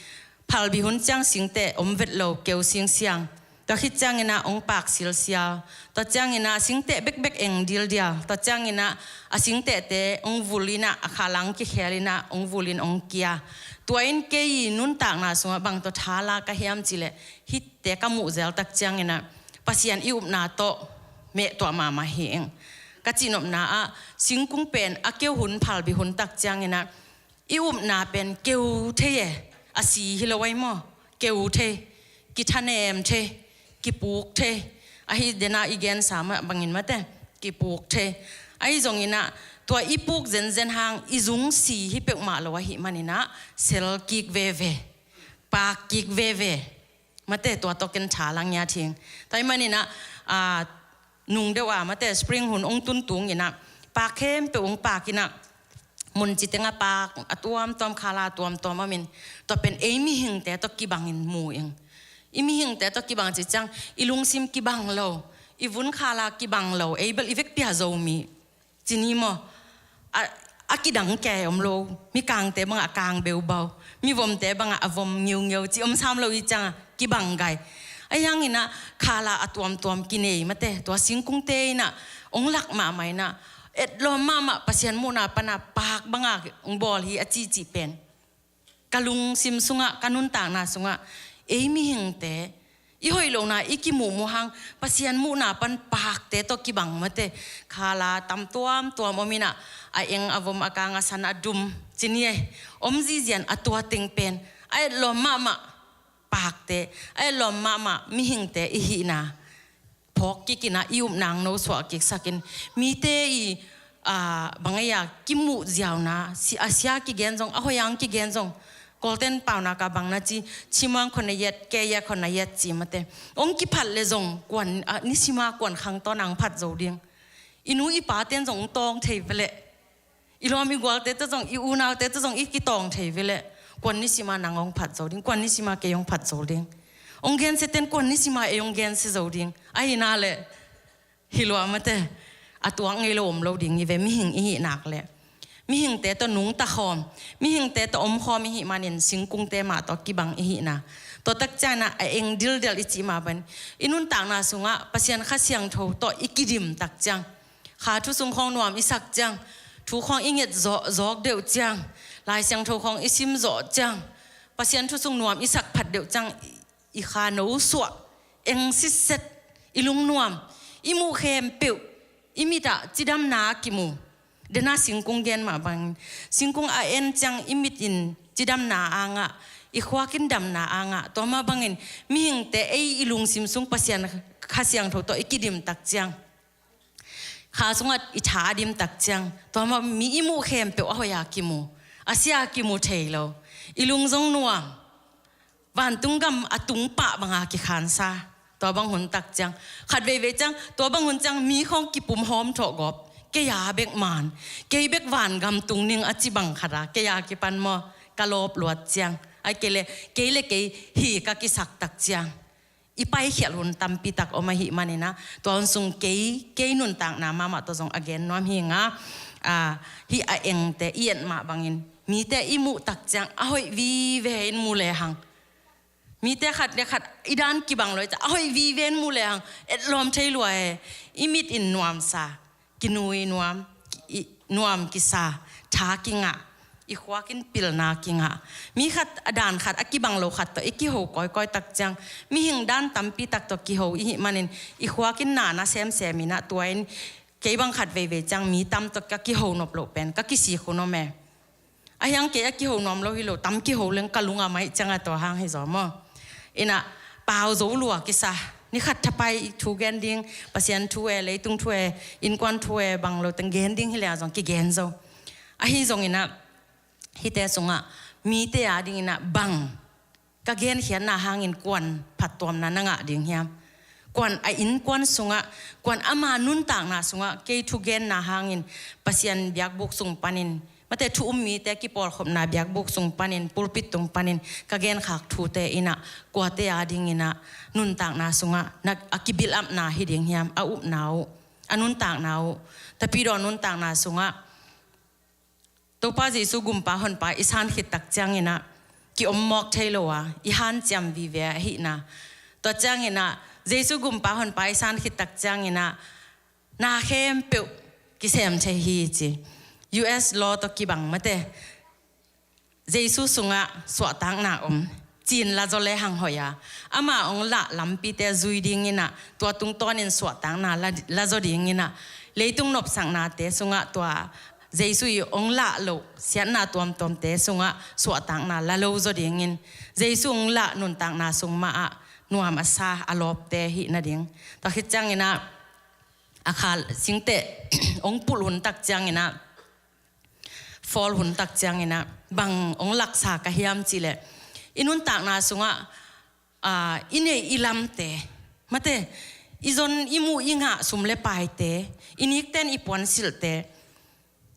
phalbi hun ciang singteh om vet lo, keu singsiang. Tua khit ciangin ah ong pak silsial. Tua ciangin ah singteh bekbek eng dildial. Tua ciangin ah a singtehte ong vul ina, a khala ong kikhel ina ong vul in ong kia. Tua in kei nuntakna sungah bang tawh thala ka hiam ci leh, hihte ka muh zel tak ciangin ah Pasian i upna tawh meh tuah mahmah hi ing. Ka cihnopna ah singkung pen a keu hun, phalbi hun tak ciangin ah i upna pen keu thei e, a si hi lo ai maw? Keu thei, kithanem thei, kipuk thei. Ahi dena i gensa mah bangin mate, kipuk thei. Ahi zongin ah tua i puk zenzen hang i zung si hi peuhmah lo ahih manin ah sel kik veve, pak kik veve. Mate, tua tawh ken tha lang ngiat hing. Tua ahih manin ah, aa, nung deuh a mate, spring hun ong tun tungin ah pak khempeuh ong pak ina, mun ci tengah pak a tuamtuam, khala a tuamtuam om in, tua pen ei mihingte tawh kibangin mu ing. I mihingte tawh kibang ci ciang, i lungsim kibang lo, i vun khala kibang lo, ei bel i vekpi a Zomi ci ni maw? A, a kidang kei om lo. Mikangte bangah kang beubau, mivomte bangah a vom ngiungeu ci om sam lo i ciangah kibang gai. Ahi hangin ah khala a tuamtuam kinei mate, tua singkungte in ah ong lak mahmah in ah, etlawm mahmah, Pasian muhna pana pak banga ong bawl hi a cihcih pen ka lungsim sungah, ka nuntakna sungah, ei mihingte i hoih lohna i kimuhmuh hang Pasian muhna pan pakte tawh kibang mate, khala tam tuamtuam om in ah, a eng a vom, a kang a san a dum ci ni e, om zizian, a tua teng pen a etlawm mahmah pakte, a etlawm mahmah mihingte i hihna phawk kik in ah, i upna ong nosuah kiksak in, mite i a, bang ei a kimuh ziauna, si-, a sia kigen zong, a hoih ang kigen zong, Kawlten paunak a bang na ci, chimang khon na yet, ke ya khon na yet ci mate. Ong kiphat le zong, kuan, a, nisima kuan khang tawn ang phat zo ding. I nu i paten zong tawng thei ve leh. I lawm i gualte te zong, i unaute te zong i kitawng thei ve leh. Kuan nisima nang ong phat zo ding, kuan nisima kei ong phat zo ding. Ong gensia ten kuan nisima ei ong gensia zo ding. Ahi na leh. Hi lua mate, a tuak ngei lo om lo ding hi ve, mihing i hih nak leh. Mihingte tawh nungta khawm, mihingte tawh om khawm i hih manin singkungte mah tawh kibang i hihna. Tua tak ciangin ah a eng dildel i cih mah bang, i nuntakna sungah Pasian Kha Siangtho tawh i kidim tak ciang, kha thu sung khawng nuam i sak ciang, thu khawng i nget zawh, zawk deuh ciang, Lai Siangtho khawng i sim zawh ciang, Pasian thu sung nuam i sak phat deuh ciang, i kha no suah, eng sitset, i lungnuam, i muh khempeuh, i mit ah cidamna a kimu. Dena singkung gen mah bangin, singkung a en ciang i mit in cidamna angah, i khuak in damna angah, tua mah bangin mihingte ei i lungsim sung Pasian Kha Siangtho tawh i kidim tak ciang, kha sungah i tha a dim tak ciang, tua mah mi i muh khempeuh a hoih a kimu, a sia a kimu thei lo. I lung zong nuam, vantung gam a tung pah banga kikhansa. Tua bang hun tak ciang, khat veivei ciang, tua bang hun ciang mi khawng kipum hawm thawh gawp. Kei a bek man, kei bek van gam tung ning a ci bang khat a, kei a kipan maw, ka lawp luat ciang, ai kei le, kei le kei hi ka kisak tak ciang, i paikhiat hun tampi tak om ahih manin ah, tua hun sung kei, kei nuntakna mahmah tawh zong a gen nuam hi nga, a, hih a engte i et mah bangin, mite i muh tak ciang a hoih vive in mu lehang. Mite khat le khat i dan kibang lo i ciang a hoih vive in mu lehang, etlawm thei lua e. I mit in nuamsa, kinui nuam, i, nuam kisa, tha kingah, i khuak in pilna kingah. Mi khat a dan khat, a kibang lo khat tawh i kiho kawikawi tak ciang, mihing dan tampi tak tawh kiho i hih manin, i khuak in na na semsem in ah, tua in kei bang khat veivei ciang mi tam tawh ka kiho nop loh pen ka kisik hun om e. Ahi hang kei a kiho nuam lo hi lo, tam kiho leng ka lung a maih ciang a tua hang hi zaw maw. In ah pau zo lua kisa, ni khat thapai thu gen ding, Pasian thu e, leitung thu e, innkuan thu e, bang lo teng gen ding hi leng zong kigen zo. Ahi zongin ah, hihte sungah mite a dingin ah bang ka genkhiatna hangin kuan phattuamna na ngah ding hiam? Kuan a innkuan sungah, kuan ama nuntakna sungah kei thugenna hangin Pasian biakbuk sung panin, mate, thu um mite kipawlkhopna biakbuk sung panin, pulpit tung panin ka genkhak thute in ah kuate a dingin ah nuntakna sungah na, a kibilapna hi ding hiam? A upna uh, a nuntakna uh, Tapidaw nuntakna sungah Topa Jesu gumpa honpa i san khit tak ciangin ah ki-om mawk thei lo a, i hanciam vive ahihna. Tua ciangin ah Jesu gumpa honpa i san khit tak ciangin ah na khempeuh kisem thei hi ci. U S law tawh kibang mate. Jesu sungah suahtakna om. Cin la zaw lehang hoih a, ama ong lah lampite zui dingin ah, tua tungtawnin suahtakna la, la zaw dingin ah, leitung nopsaknate sungah tua Jesu i ong lah loh siatna tuamtuamte sungah suahtakna la lo zaw dingin, Jesu ong lah nuntakna sung mah ah nuam a sa a lawpte hih nading. Tua khit ciangin ah, a kha singte ong pulh hun tak ciangin ah, fall hun tak ciangin ah, bang ong laksa ka hiam cih leh, i nuntakna sungah, a, i neih i lamte, mate, i zon i muh i ngah sum le paite, i nikten i puansilhte,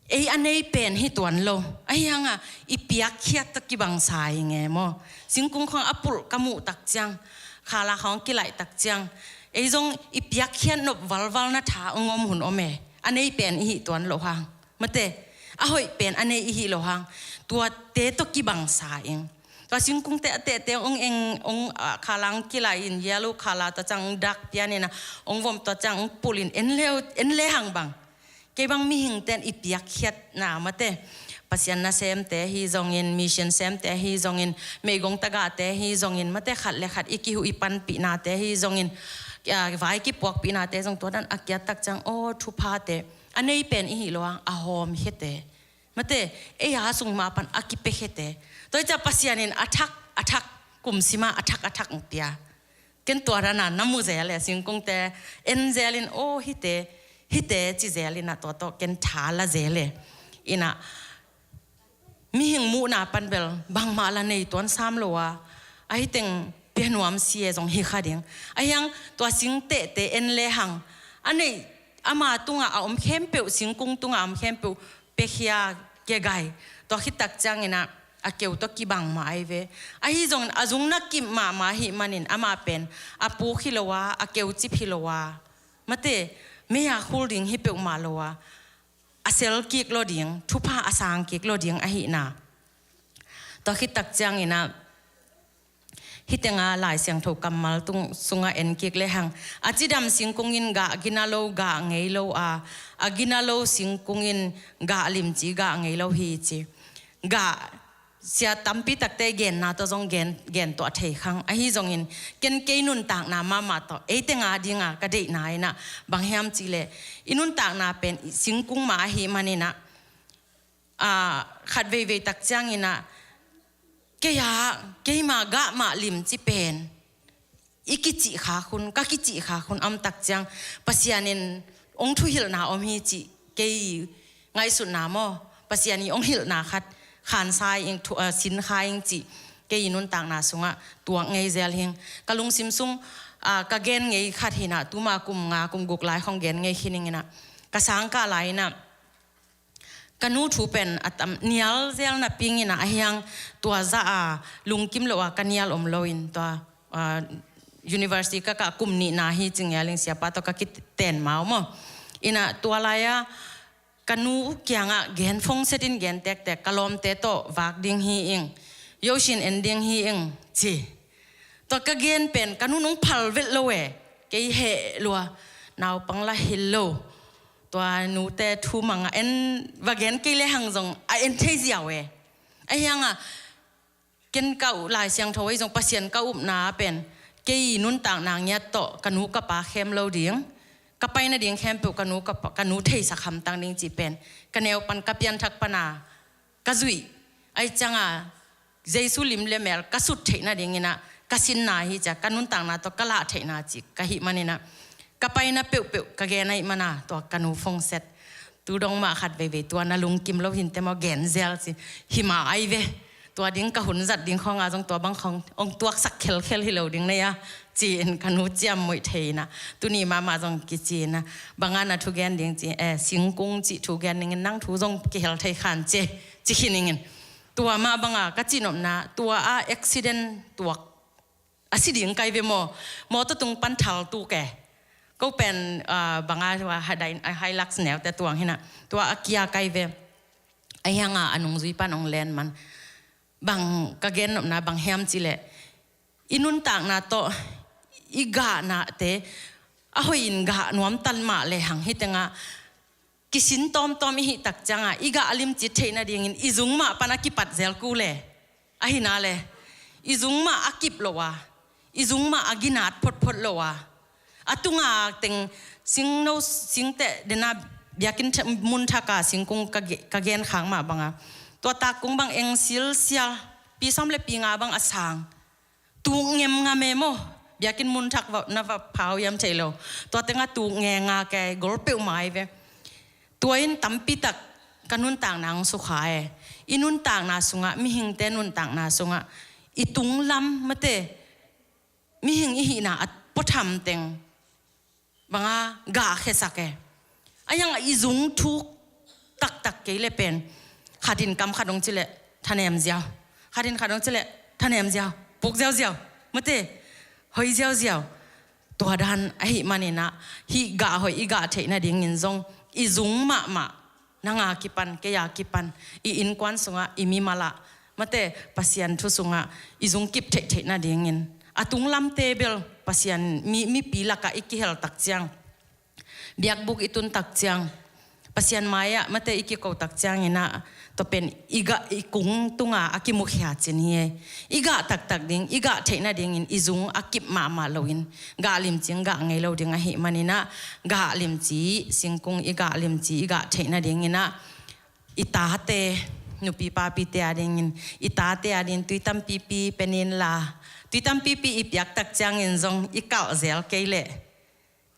ei a nei pen hi tuan lo. Ahi hang a, i piakkhiat tawh kibangsa i nge maw? Singkung khawng a pulh ka muh tak ciang, khala khawng kilaih tak ciang, ei zong i piakkhiat nop valval na tha ong om hun om e. A nei pen i hih tuan loh hang. Mate, a hoih pen a nei i hih loh hang. Tuate tawh kibangsa ing. Tua singkungte a tehte ong eng, ong, a, khala ong kilaih in, yellow khala tua ciang ong dak pian in a, ong vom tua ciang ong pulh in, en le, en le hang bang. Kei bang mihingten i piakkhiatna mate, Pasian nasemte hi zongin, mission semte hi zongin, meigong tagahte hi zongin, mate, khat le khat i kihuh i panpihnate hi zongin, a, vai kipuakpihnate zong tua dan a kiat tak ciang, aw, thuphate, a nei pen i hih loh hang, a hawmkhiate. Mate, ei a sung mah pan a kipiakhete. Tua hi ciang Pasian in a thak, a thak, kum sima a thak, a thak ong pia. Ken tua dan a na mu zel e, singkungte en zel in, aw, hihte, hite ci zel inah tua tawh ken tha la zel e. Inah mihing muhna pan bel bangmah la nei tuan sam lo a, ahi teng pia nuam si e zong hi kha ding. Ahi hang tua sing tehte en lehang a neih ama tungah a om khempeuh, singkung tungah a om khempeuh piakhia, kiagai. Tua khit tak ciang inah a keu tawh kibang mah ahi ve. Ahi zongin a zung na kip mahmah ahih manin amah pen a puk hi lo a, a keu cip hi lo a, mate, mei-a khul ding hi peuhmah lo a, a sel kik lo ding, thupha a sang kik lo ding ahihna. Tua khit tak ciang inah hih tenga Lai Siangtho kammal tung sungah en kik lehang, a cidam singkung in gah gina lo, gah ngei lo a, a gina lo singkung in gah limci, gah ngei lo hi ci. Gah sia tampi takte genna tawh zong gen, gen tuah thei khang. Ahi zongin ken kei nuntakna mahmah tawh ei tenga dinga ka deihna inah bang hiam cihleh, i nuntakna pen i singkung mah ahih maninah, a, khat veivei tak ciang inah kei-a, keima gah mah limci pen i kicih khak hun, ka kicih khak hun a om tak ciang Pasian in hong thuhilhna om hi cih kei ngaihsutna maw, Pasian i hong hilhna khat khansa ing thu, a, sinkha ing cih kei i nuntakna sungah tuak ngei zel hing. Ka lungsim sung, a, ka gen ngei khat hinah, tuma kum nga kum guk lai khong gen ngei khin ing inah, ka sangkah lai inah ka nu thu pen a tam, nial zel napi ing inah, ahi hang tua zah a lungkim lo a ka nial om loin tua, a, university ka kah kum nihna hi ci ngial ing, siapa tawh ka kiten mau maw. Inah tua lai-a ka nu kiangah gen, phone set in gen tektek, ka lawmte tawh vak ding hi ing, yosin en ding hi ing ci. Tua ka gen pen ka nu nung phal velh lo e, kei heh lua, naupang la hi lo. Tua nute thu mangah en, va gen kei lehang zong a en thei ziau e. Ahi hangah ken ka up, Lai Siangtho ahi zong Pasian ka upna pen kei nuntakna ngiat tawh ka nu ka pa khem lo ding, ka pai nading khempeuh ka nu ka pa, ka nu theisak hamtang ding cih pen ka neu pan, ka pianthak pana ka zuih. Ahi cianga Jesu lim le mel ka sut theih nading inah ka sinna hi cia, ka nuntakna tawh ka lah theihna cih ka hih maninah ka paina peuhpeuh ka gen ahih mana tua ka nu phone set. Tu dong mah khat veivei tua na lungkim lo hinte maw, gen zel ci. Hi mah ahi ve. Tua ding ka hun zat ding khawngah zong tua bang khawng hong tuaksak khelkhel hi lo ding nei a, ci-in ka nu ciammuih thei inah, tuni mahmah zong kici inah, bangah na thugen ding ci, eh, singkung cih thugen dingin, nang thu zong kihel thei khan ci, ci khin ingin. Tua mah banga ka cihnopna, tua a accident tuak a si ding kai ve maw, mawtaw tung pan thal tuk e. Ko pen, ah, banga tua Hilux neute tuang hinah, tua a kia kai ve. Ahi hanga a nungzui pan hong len man. Bang ka gennopna bang hiam cihleh, i nuntakna tawh i gahnate a hoihin gah nuamtan mah lehang, hih tengah kisin tawmtawm i hih tak cianga i gah a limci theih nadingin i zung mah pan a kipat zel kul e. Ahi na le, i zung mah a kip lo a, i zung mah a ginat photphot lo a, a tunga teng singno, singteh dena biakinn mun thaka singkung ka ge-, ka gen khak mah banga, tua takkung bang eng silsial, pi sawm le pi nga bang a sang, tuk ngemngam e maw. Biakinn mun thak va, na va phau hiam thei lo. Tua tengah tuk ngenga kei gol peuhmah hi ve. Tua in tampitak ka nuntakna hong sukha e. I nuntakna sungah, mihingte nuntakna sungah i tunglam mate, mihing i hihna a puatham teng banga gah khesak e. A yang a i zung thuk taktak kei le pen, khatin kam khat hong cileh thanem ziau, khatin khat hong cileh thanem ziau, puk ziauziau, mate, hoi ziauziau. Tua dan ahih maninah, hih gah hoih i gah theih nadingin zong i zung mahmah, nanga kipan, keia kipan, i innkuan sungah, i mimalah, mate, Pasian thu sungah i zung kip theihtheih nadingin a tunglamte bel Pasian mi, mipi lakah i kihel tak ciang, biakbuk i tun tak ciang, Pasian mai-ah mate i kiko tak cianginah, tua pen i gah i kung tunga a kimukhia cin hi e. I gah taktak ding, i gah theih nadingin i zung a kip mahmah loin gah limci in gah ngei lo ding ahih maninah, gah limci, singkung i gah limci i gah theih nadinginah, i tate, nupi papite adingin, i tate adingin tui tampipi penin la, tui tampipi i piak tak ciangin zong i kalh zel kei leh,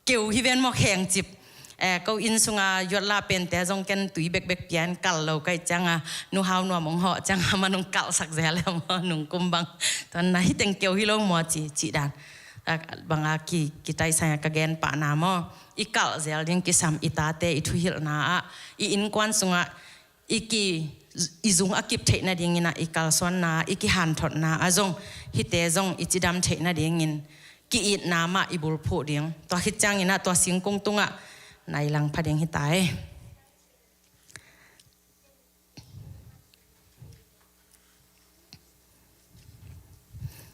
keu hi ven maw, khengcip, Eh, ko inn sunga yuatla pente zong ken tui bekbek pian kal lo ka hih cianga, nu Hau Nuam hong hawh cianga, aman hong kalhsak zel e maw, nungkum bang. Tua na hih teng keu hi lo maw ci, cih dan. Ah, banga ki, kitaisang a ka gen pahna maw. I kalh zel ding kisam, i tate, i thuhilhna ah, i innkuan sungah, i ki, i zung a kip theih nadingin ah i kalsuanna, i kihanthotna ah zong, hihte zong i cidam theih nadingin ki-itna mah i bulphuh ding. Tua khit ciangin ah tua singkung tungah na i langpha ding hi ta e.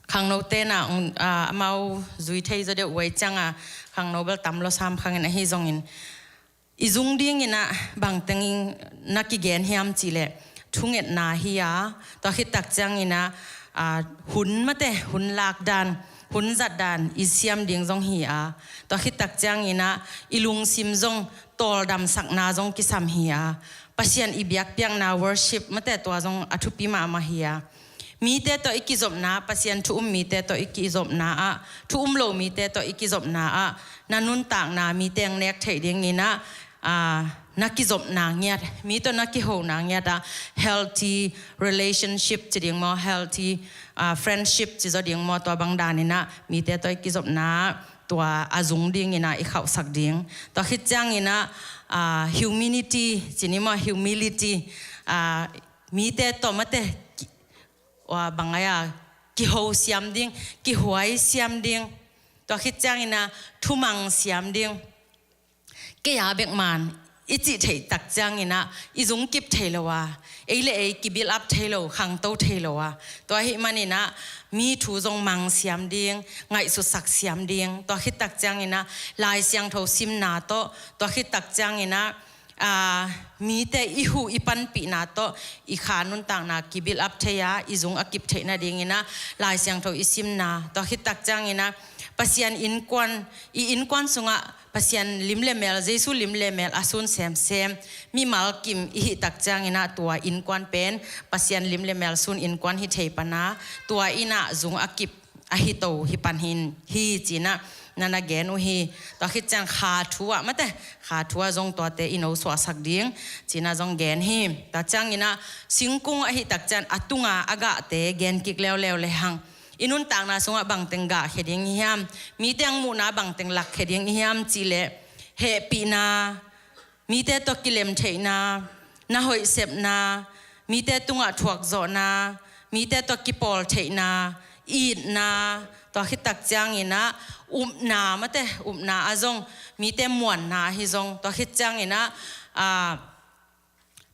Khangnote na, ah, amau zui thei zaw deuh uh ahih cianga, khangno bel tam lua sam khangin, ahi zongin, i zung dingin ah bangteng na kigen hiam cih leh, thungetna hi a, tua khit tak ciangin ah, ah, hun mate, hun lak dan, hun zat dan i siam ding zong hi a, tua khit tak ciangin ah i lungsim zong tawldamsakna zong kisam hi a, Pasian i biakpiakna, worship mate, tua zong a thupi mahmah hi a. Mite tawh i kizopna, Pasian thu um mite tawh i kizopna ah, thu um lo mite tawh i kizopna ah, na nuntakna mite hong nek theih dingin ah, ah, na kizopna ngiat, mi tawh na kihona ngiat ah, healthy relationship ci ding maw, healthy, ah, friendship ci zaw ding maw, tua bang danin ah mite tawh i kizopna ah, tua a zung dingin ah i khauhsak ding. Tua khit ciangin ah, ah, humanity ci ni maw, humility, ah, mite tawh mate, ki-, ua, bang ai a, kiho siam ding, kihuai siam ding. Tua khit ciangin ah thumang siam ding. Kei a bek man i cih theih tak ciangin ah i zung kip thei lo a, ei le ei ki-build up thei lo, khangto thei lo a. Tua ahih manin ah mi thu zong mang siam ding, ngaihsutsak siam ding. Tua khit tak ciangin ah Lai Siangtho simna tawh, tua khit tak ciangin ah, ah, mite i huh i panpihna tawh i kha nuntakna ki-build up thei a, i zung a kip theih nadingin ah Lai Siangtho i simna, tua khit tak ciangin ah Pasian innkuan, i innkuan sungah Pasian lim le mel, Jesu lim le mel a sun semsem mimal kim i hih tak ciangin ah tua innkuan pen Pasian lim le mel sun innkuan hi thei pan a, tua in ah zung a kip a hi to hi pan hi, hi ci-in ah na na gen uh hi. Tua khit ciang kha thu ah mate, kha thu ah zong tuate i nosuahsak ding ci-in ah zong gen hi. Tua ciangin ah singkung ahih tak ciang a tunga a gahte gen kik leuleu le hang. I nuntakna sungah bangteng gahkhia ding i hiam, mite hong muhna bangteng lakkhia ding i hiam cih leh, hehpihna, mite tawh kilem theihna, na hoih sepna, mite tungah thuakzawhna, mite tawh kipawl theihna, itna, tua khit tak ciangin ah upna mate, upna ah zong, mite muanna ahi zong, tua khit ciangin ah, ah,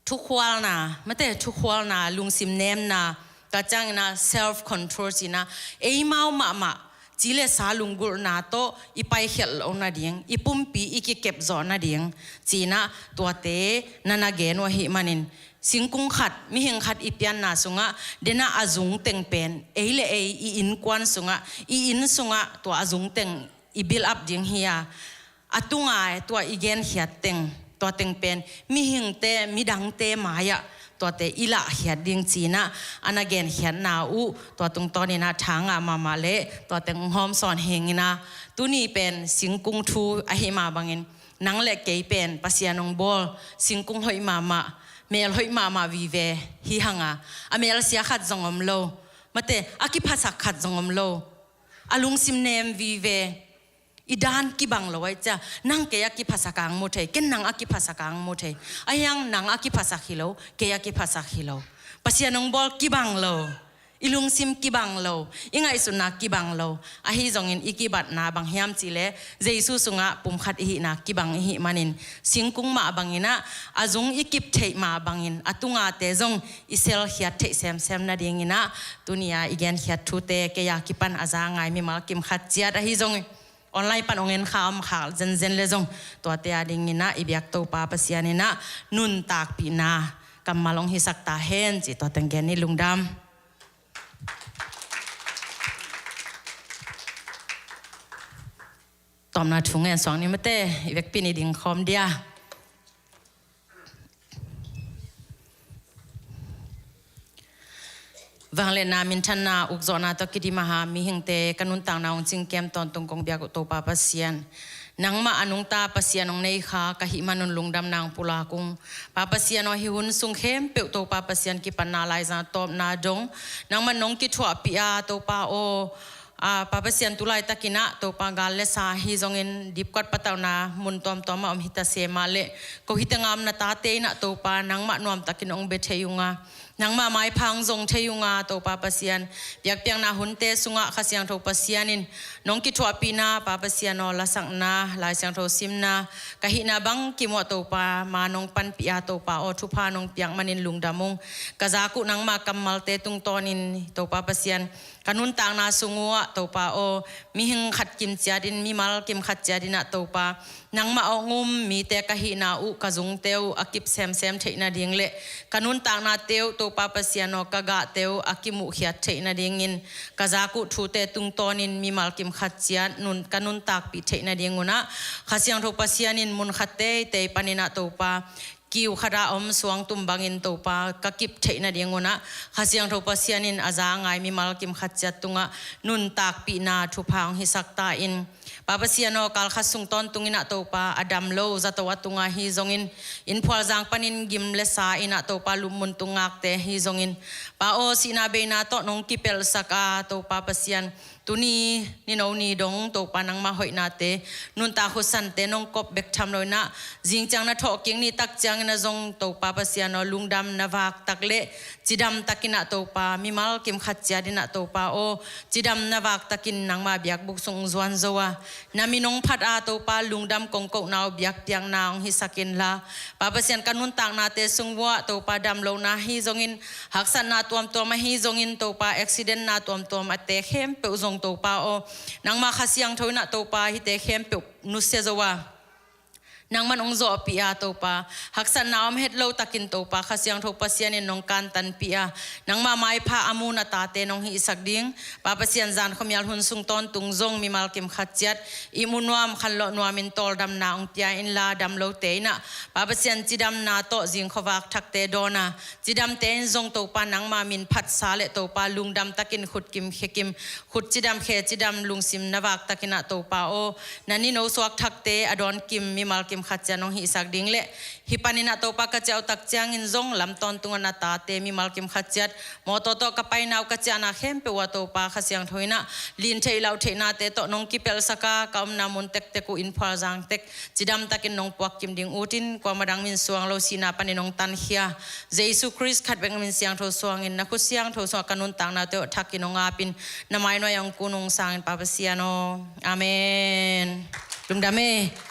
thukhualna mate, thukhualna, lungsim nemna, tua ciangin ah self control ci-in ah, eimau mahmah ci le sa lunggulhna tawh i paikhialh loh nading, i pumpi i kikep zawh nading ci-in ah tuate na na gen uh ahih manin, singkung khat, mihing khat i pianna sungah, den ah a zung teng pen ei le ei i innkuan sungah, i inn sungah tua a zung teng i build up ding hi a, a tunga tua i genkhiat teng, tua teng pen mihingte, midangte mai-ah tuate i lahkhiat ding ci-in ah a na genkhiatna uh, tua tungtawnin ah tha ngah mahmah le tua teng hong hawmsawn hi ing in ah, tuni pen singkung thu ahih mah bangin, nang le kei pen Pasian hong bawl singkung hoih mahmah, mel hoih mahmah vive hi hang a, a mel sia khat zong om lo, mate, a kiphasak khat zong om lo, a lungsim nem vive, i dan kibang lo ahih ciang, nang kei a kiphasak a hong mu thei, ken nang a kiphasak a hong mu thei. Ahih hang nang a kiphasak hi lo, kei a kiphasak hi lo. Pasian hong bawl kibang lo, i lungsim kibang lo, i ngaihsutna kibang lo. Ahi zongin i kibatna bang hiam cih leh, Jesu sungah pumkhat i hihna kibang i hih manin, singkung mah bangin ah, a zung i kip theih mah bangin, a tungate zong i selkhiat theih semsem nadingin ah, tuni-a i genkhiat thute kei a kipan a za ngai mimal kim khat ciat ahi zongin, online pan hong en kha om khak zenzen le zong, tuate a dingin ah i biak Topa Pasian in ah nuntakpihna kammal hong hisak ta hen ci, tua teng gen ni. Lungdam. Tawpna thu ngen suak ni mate, i vekpi-in i ding khawm dia. Vangliatna, minthanna, ukzawhna tawh kidim a, mihingte ka nuntakna hong cingkem tawntung kong biak uh Topa Pasian, Nangmah a nungta Pasian hong nei kha ka hih manun lungdamna hong pulak ung. Pa Pasian aw, hih hun sung khempeuh Topa Pasian kipanna laizang tawpna dong nangmah nong kithuahpih a Topa aw, a, Pa Pasian tu laitakin ah Topa gal le sa ahi zongin dipkuat patauhna mun tuamtuam ah om hita se mah leh ko hita ngam na tate in ah Topa nangmah nuamtakin hong bia thei ung a, nangmah maipha hong zong thei ung a Topa Pasian, biakpiakna hunte sungah Kha Siangtho Pasian in nong kithuahpihna Pa Pasian aw, lasakna, Lai Siangtho simna, ka hihna bangkim uh ah Topa ma nong panpih a Topa aw, thupha nong piak manin lungdam ung. Ka zak uh nangmah kammalte tungtawnin Topa Pasian ka nuntakna sung uh ah Topa aw, mihing khat kim ciatin, mimal kim khat ciatin ah Topa nangmah hong um mite ka hihna uh, ka zungte uh a kip semsem theih nading le ka nuntaknate uh Topa Pasian aw, ka gahte uh a kimuhkhiat theih nadingin ka zak uh thute tungtawnin mimal kim khat ciat nun, ka nuntakpih theih nadingun ah Kha Siangtho Pasian in mun khat teitei panin ah Topa kiu khat a om suangtum bangin Topa ka kip theih nadingun ah Kha Siangtho Pasian in a za a ngai mimal kim khat ciat tungah nuntakpihna thupha hong hisak ta in. Pa Pasian aw, kal khat sung tawntungin ah Topa a dam lo zato a tungah ahi zongin, inn phualzang panin gim le sa in ah Topa lupmun tung ngakte ahi zongin, Pa aw, sihna beina tawh nong kipelhsak a Topa Pasian, tuni nino ni dong Topa nangmah hoihnate nuntak hutsante nong kop bek tham lo in ah, zingciang na thawhkik ni tak ciangin ah zong Topa Pasian aw, lungdam na vaktak le cidam takin ah Topa, mimal kim khat ciatin ah Topa aw, cidam na vaktakin nangmah biakbuk sung zuan zo a, na min hong phat a Topa lungdam kong kohna uh biakpiakna hong hisak inla, Pa Pasian ka nuntaknate sung uh ah Topa damlohna ahi zongin, haksatna tuamtuam ahi zongin Topa, accidentna tuamtuam a te khempeuh zong Topa aw, nangmah Kha Siangtho in ah Topa hihte khempeuh nusia zo a, nangman hong zawhpih a Topa, haksatna om het lo takin Topa Kha Siangtho Pasian in nong kantanpih a, nangmah maipha a mu na tate nong hihsak ding. Pa Pasian, zan khuamial hun sung tawntung zong mimal kim khat ciat ihmu nuam khanlawh nuamin tawldamna hong pia inla, dam lote in ah Pa Pasian cidamna tawh zing khuavak thakte dawn a, cidamte in zong Topa nangmah min phatsa le Topa lungdam takin khut kim khe kim, khut cidam khe cidam lungsim na vak takin ah Topa aw, na nino suak thakte a dawn kim mimal kim khat ciat nong hihsak ding le, hih panin ah Topa ka ciah uh tak ciangin zong lam tawntung ah na tate mimal kim khat ciat mawtaw tawh ka paina uh ka ciahna khempeuh uh ah Topa Kha Siangtho in ah lin theih lauh theihnate tawh nong kipelhsak a, ka omna mun tektek uh inn phualzang tek cidam takin nong puak kim ding utin, kuamah dang min suang lo sihna panin nong tankhia, Jesu Khrist khat bek min siangtho suangin na khut siangtho sungah ka nuntaknate uh thakin hong apin, na mainuai ah hong kun ung sangin Pa Pasian aw. Amen. Lungdam e.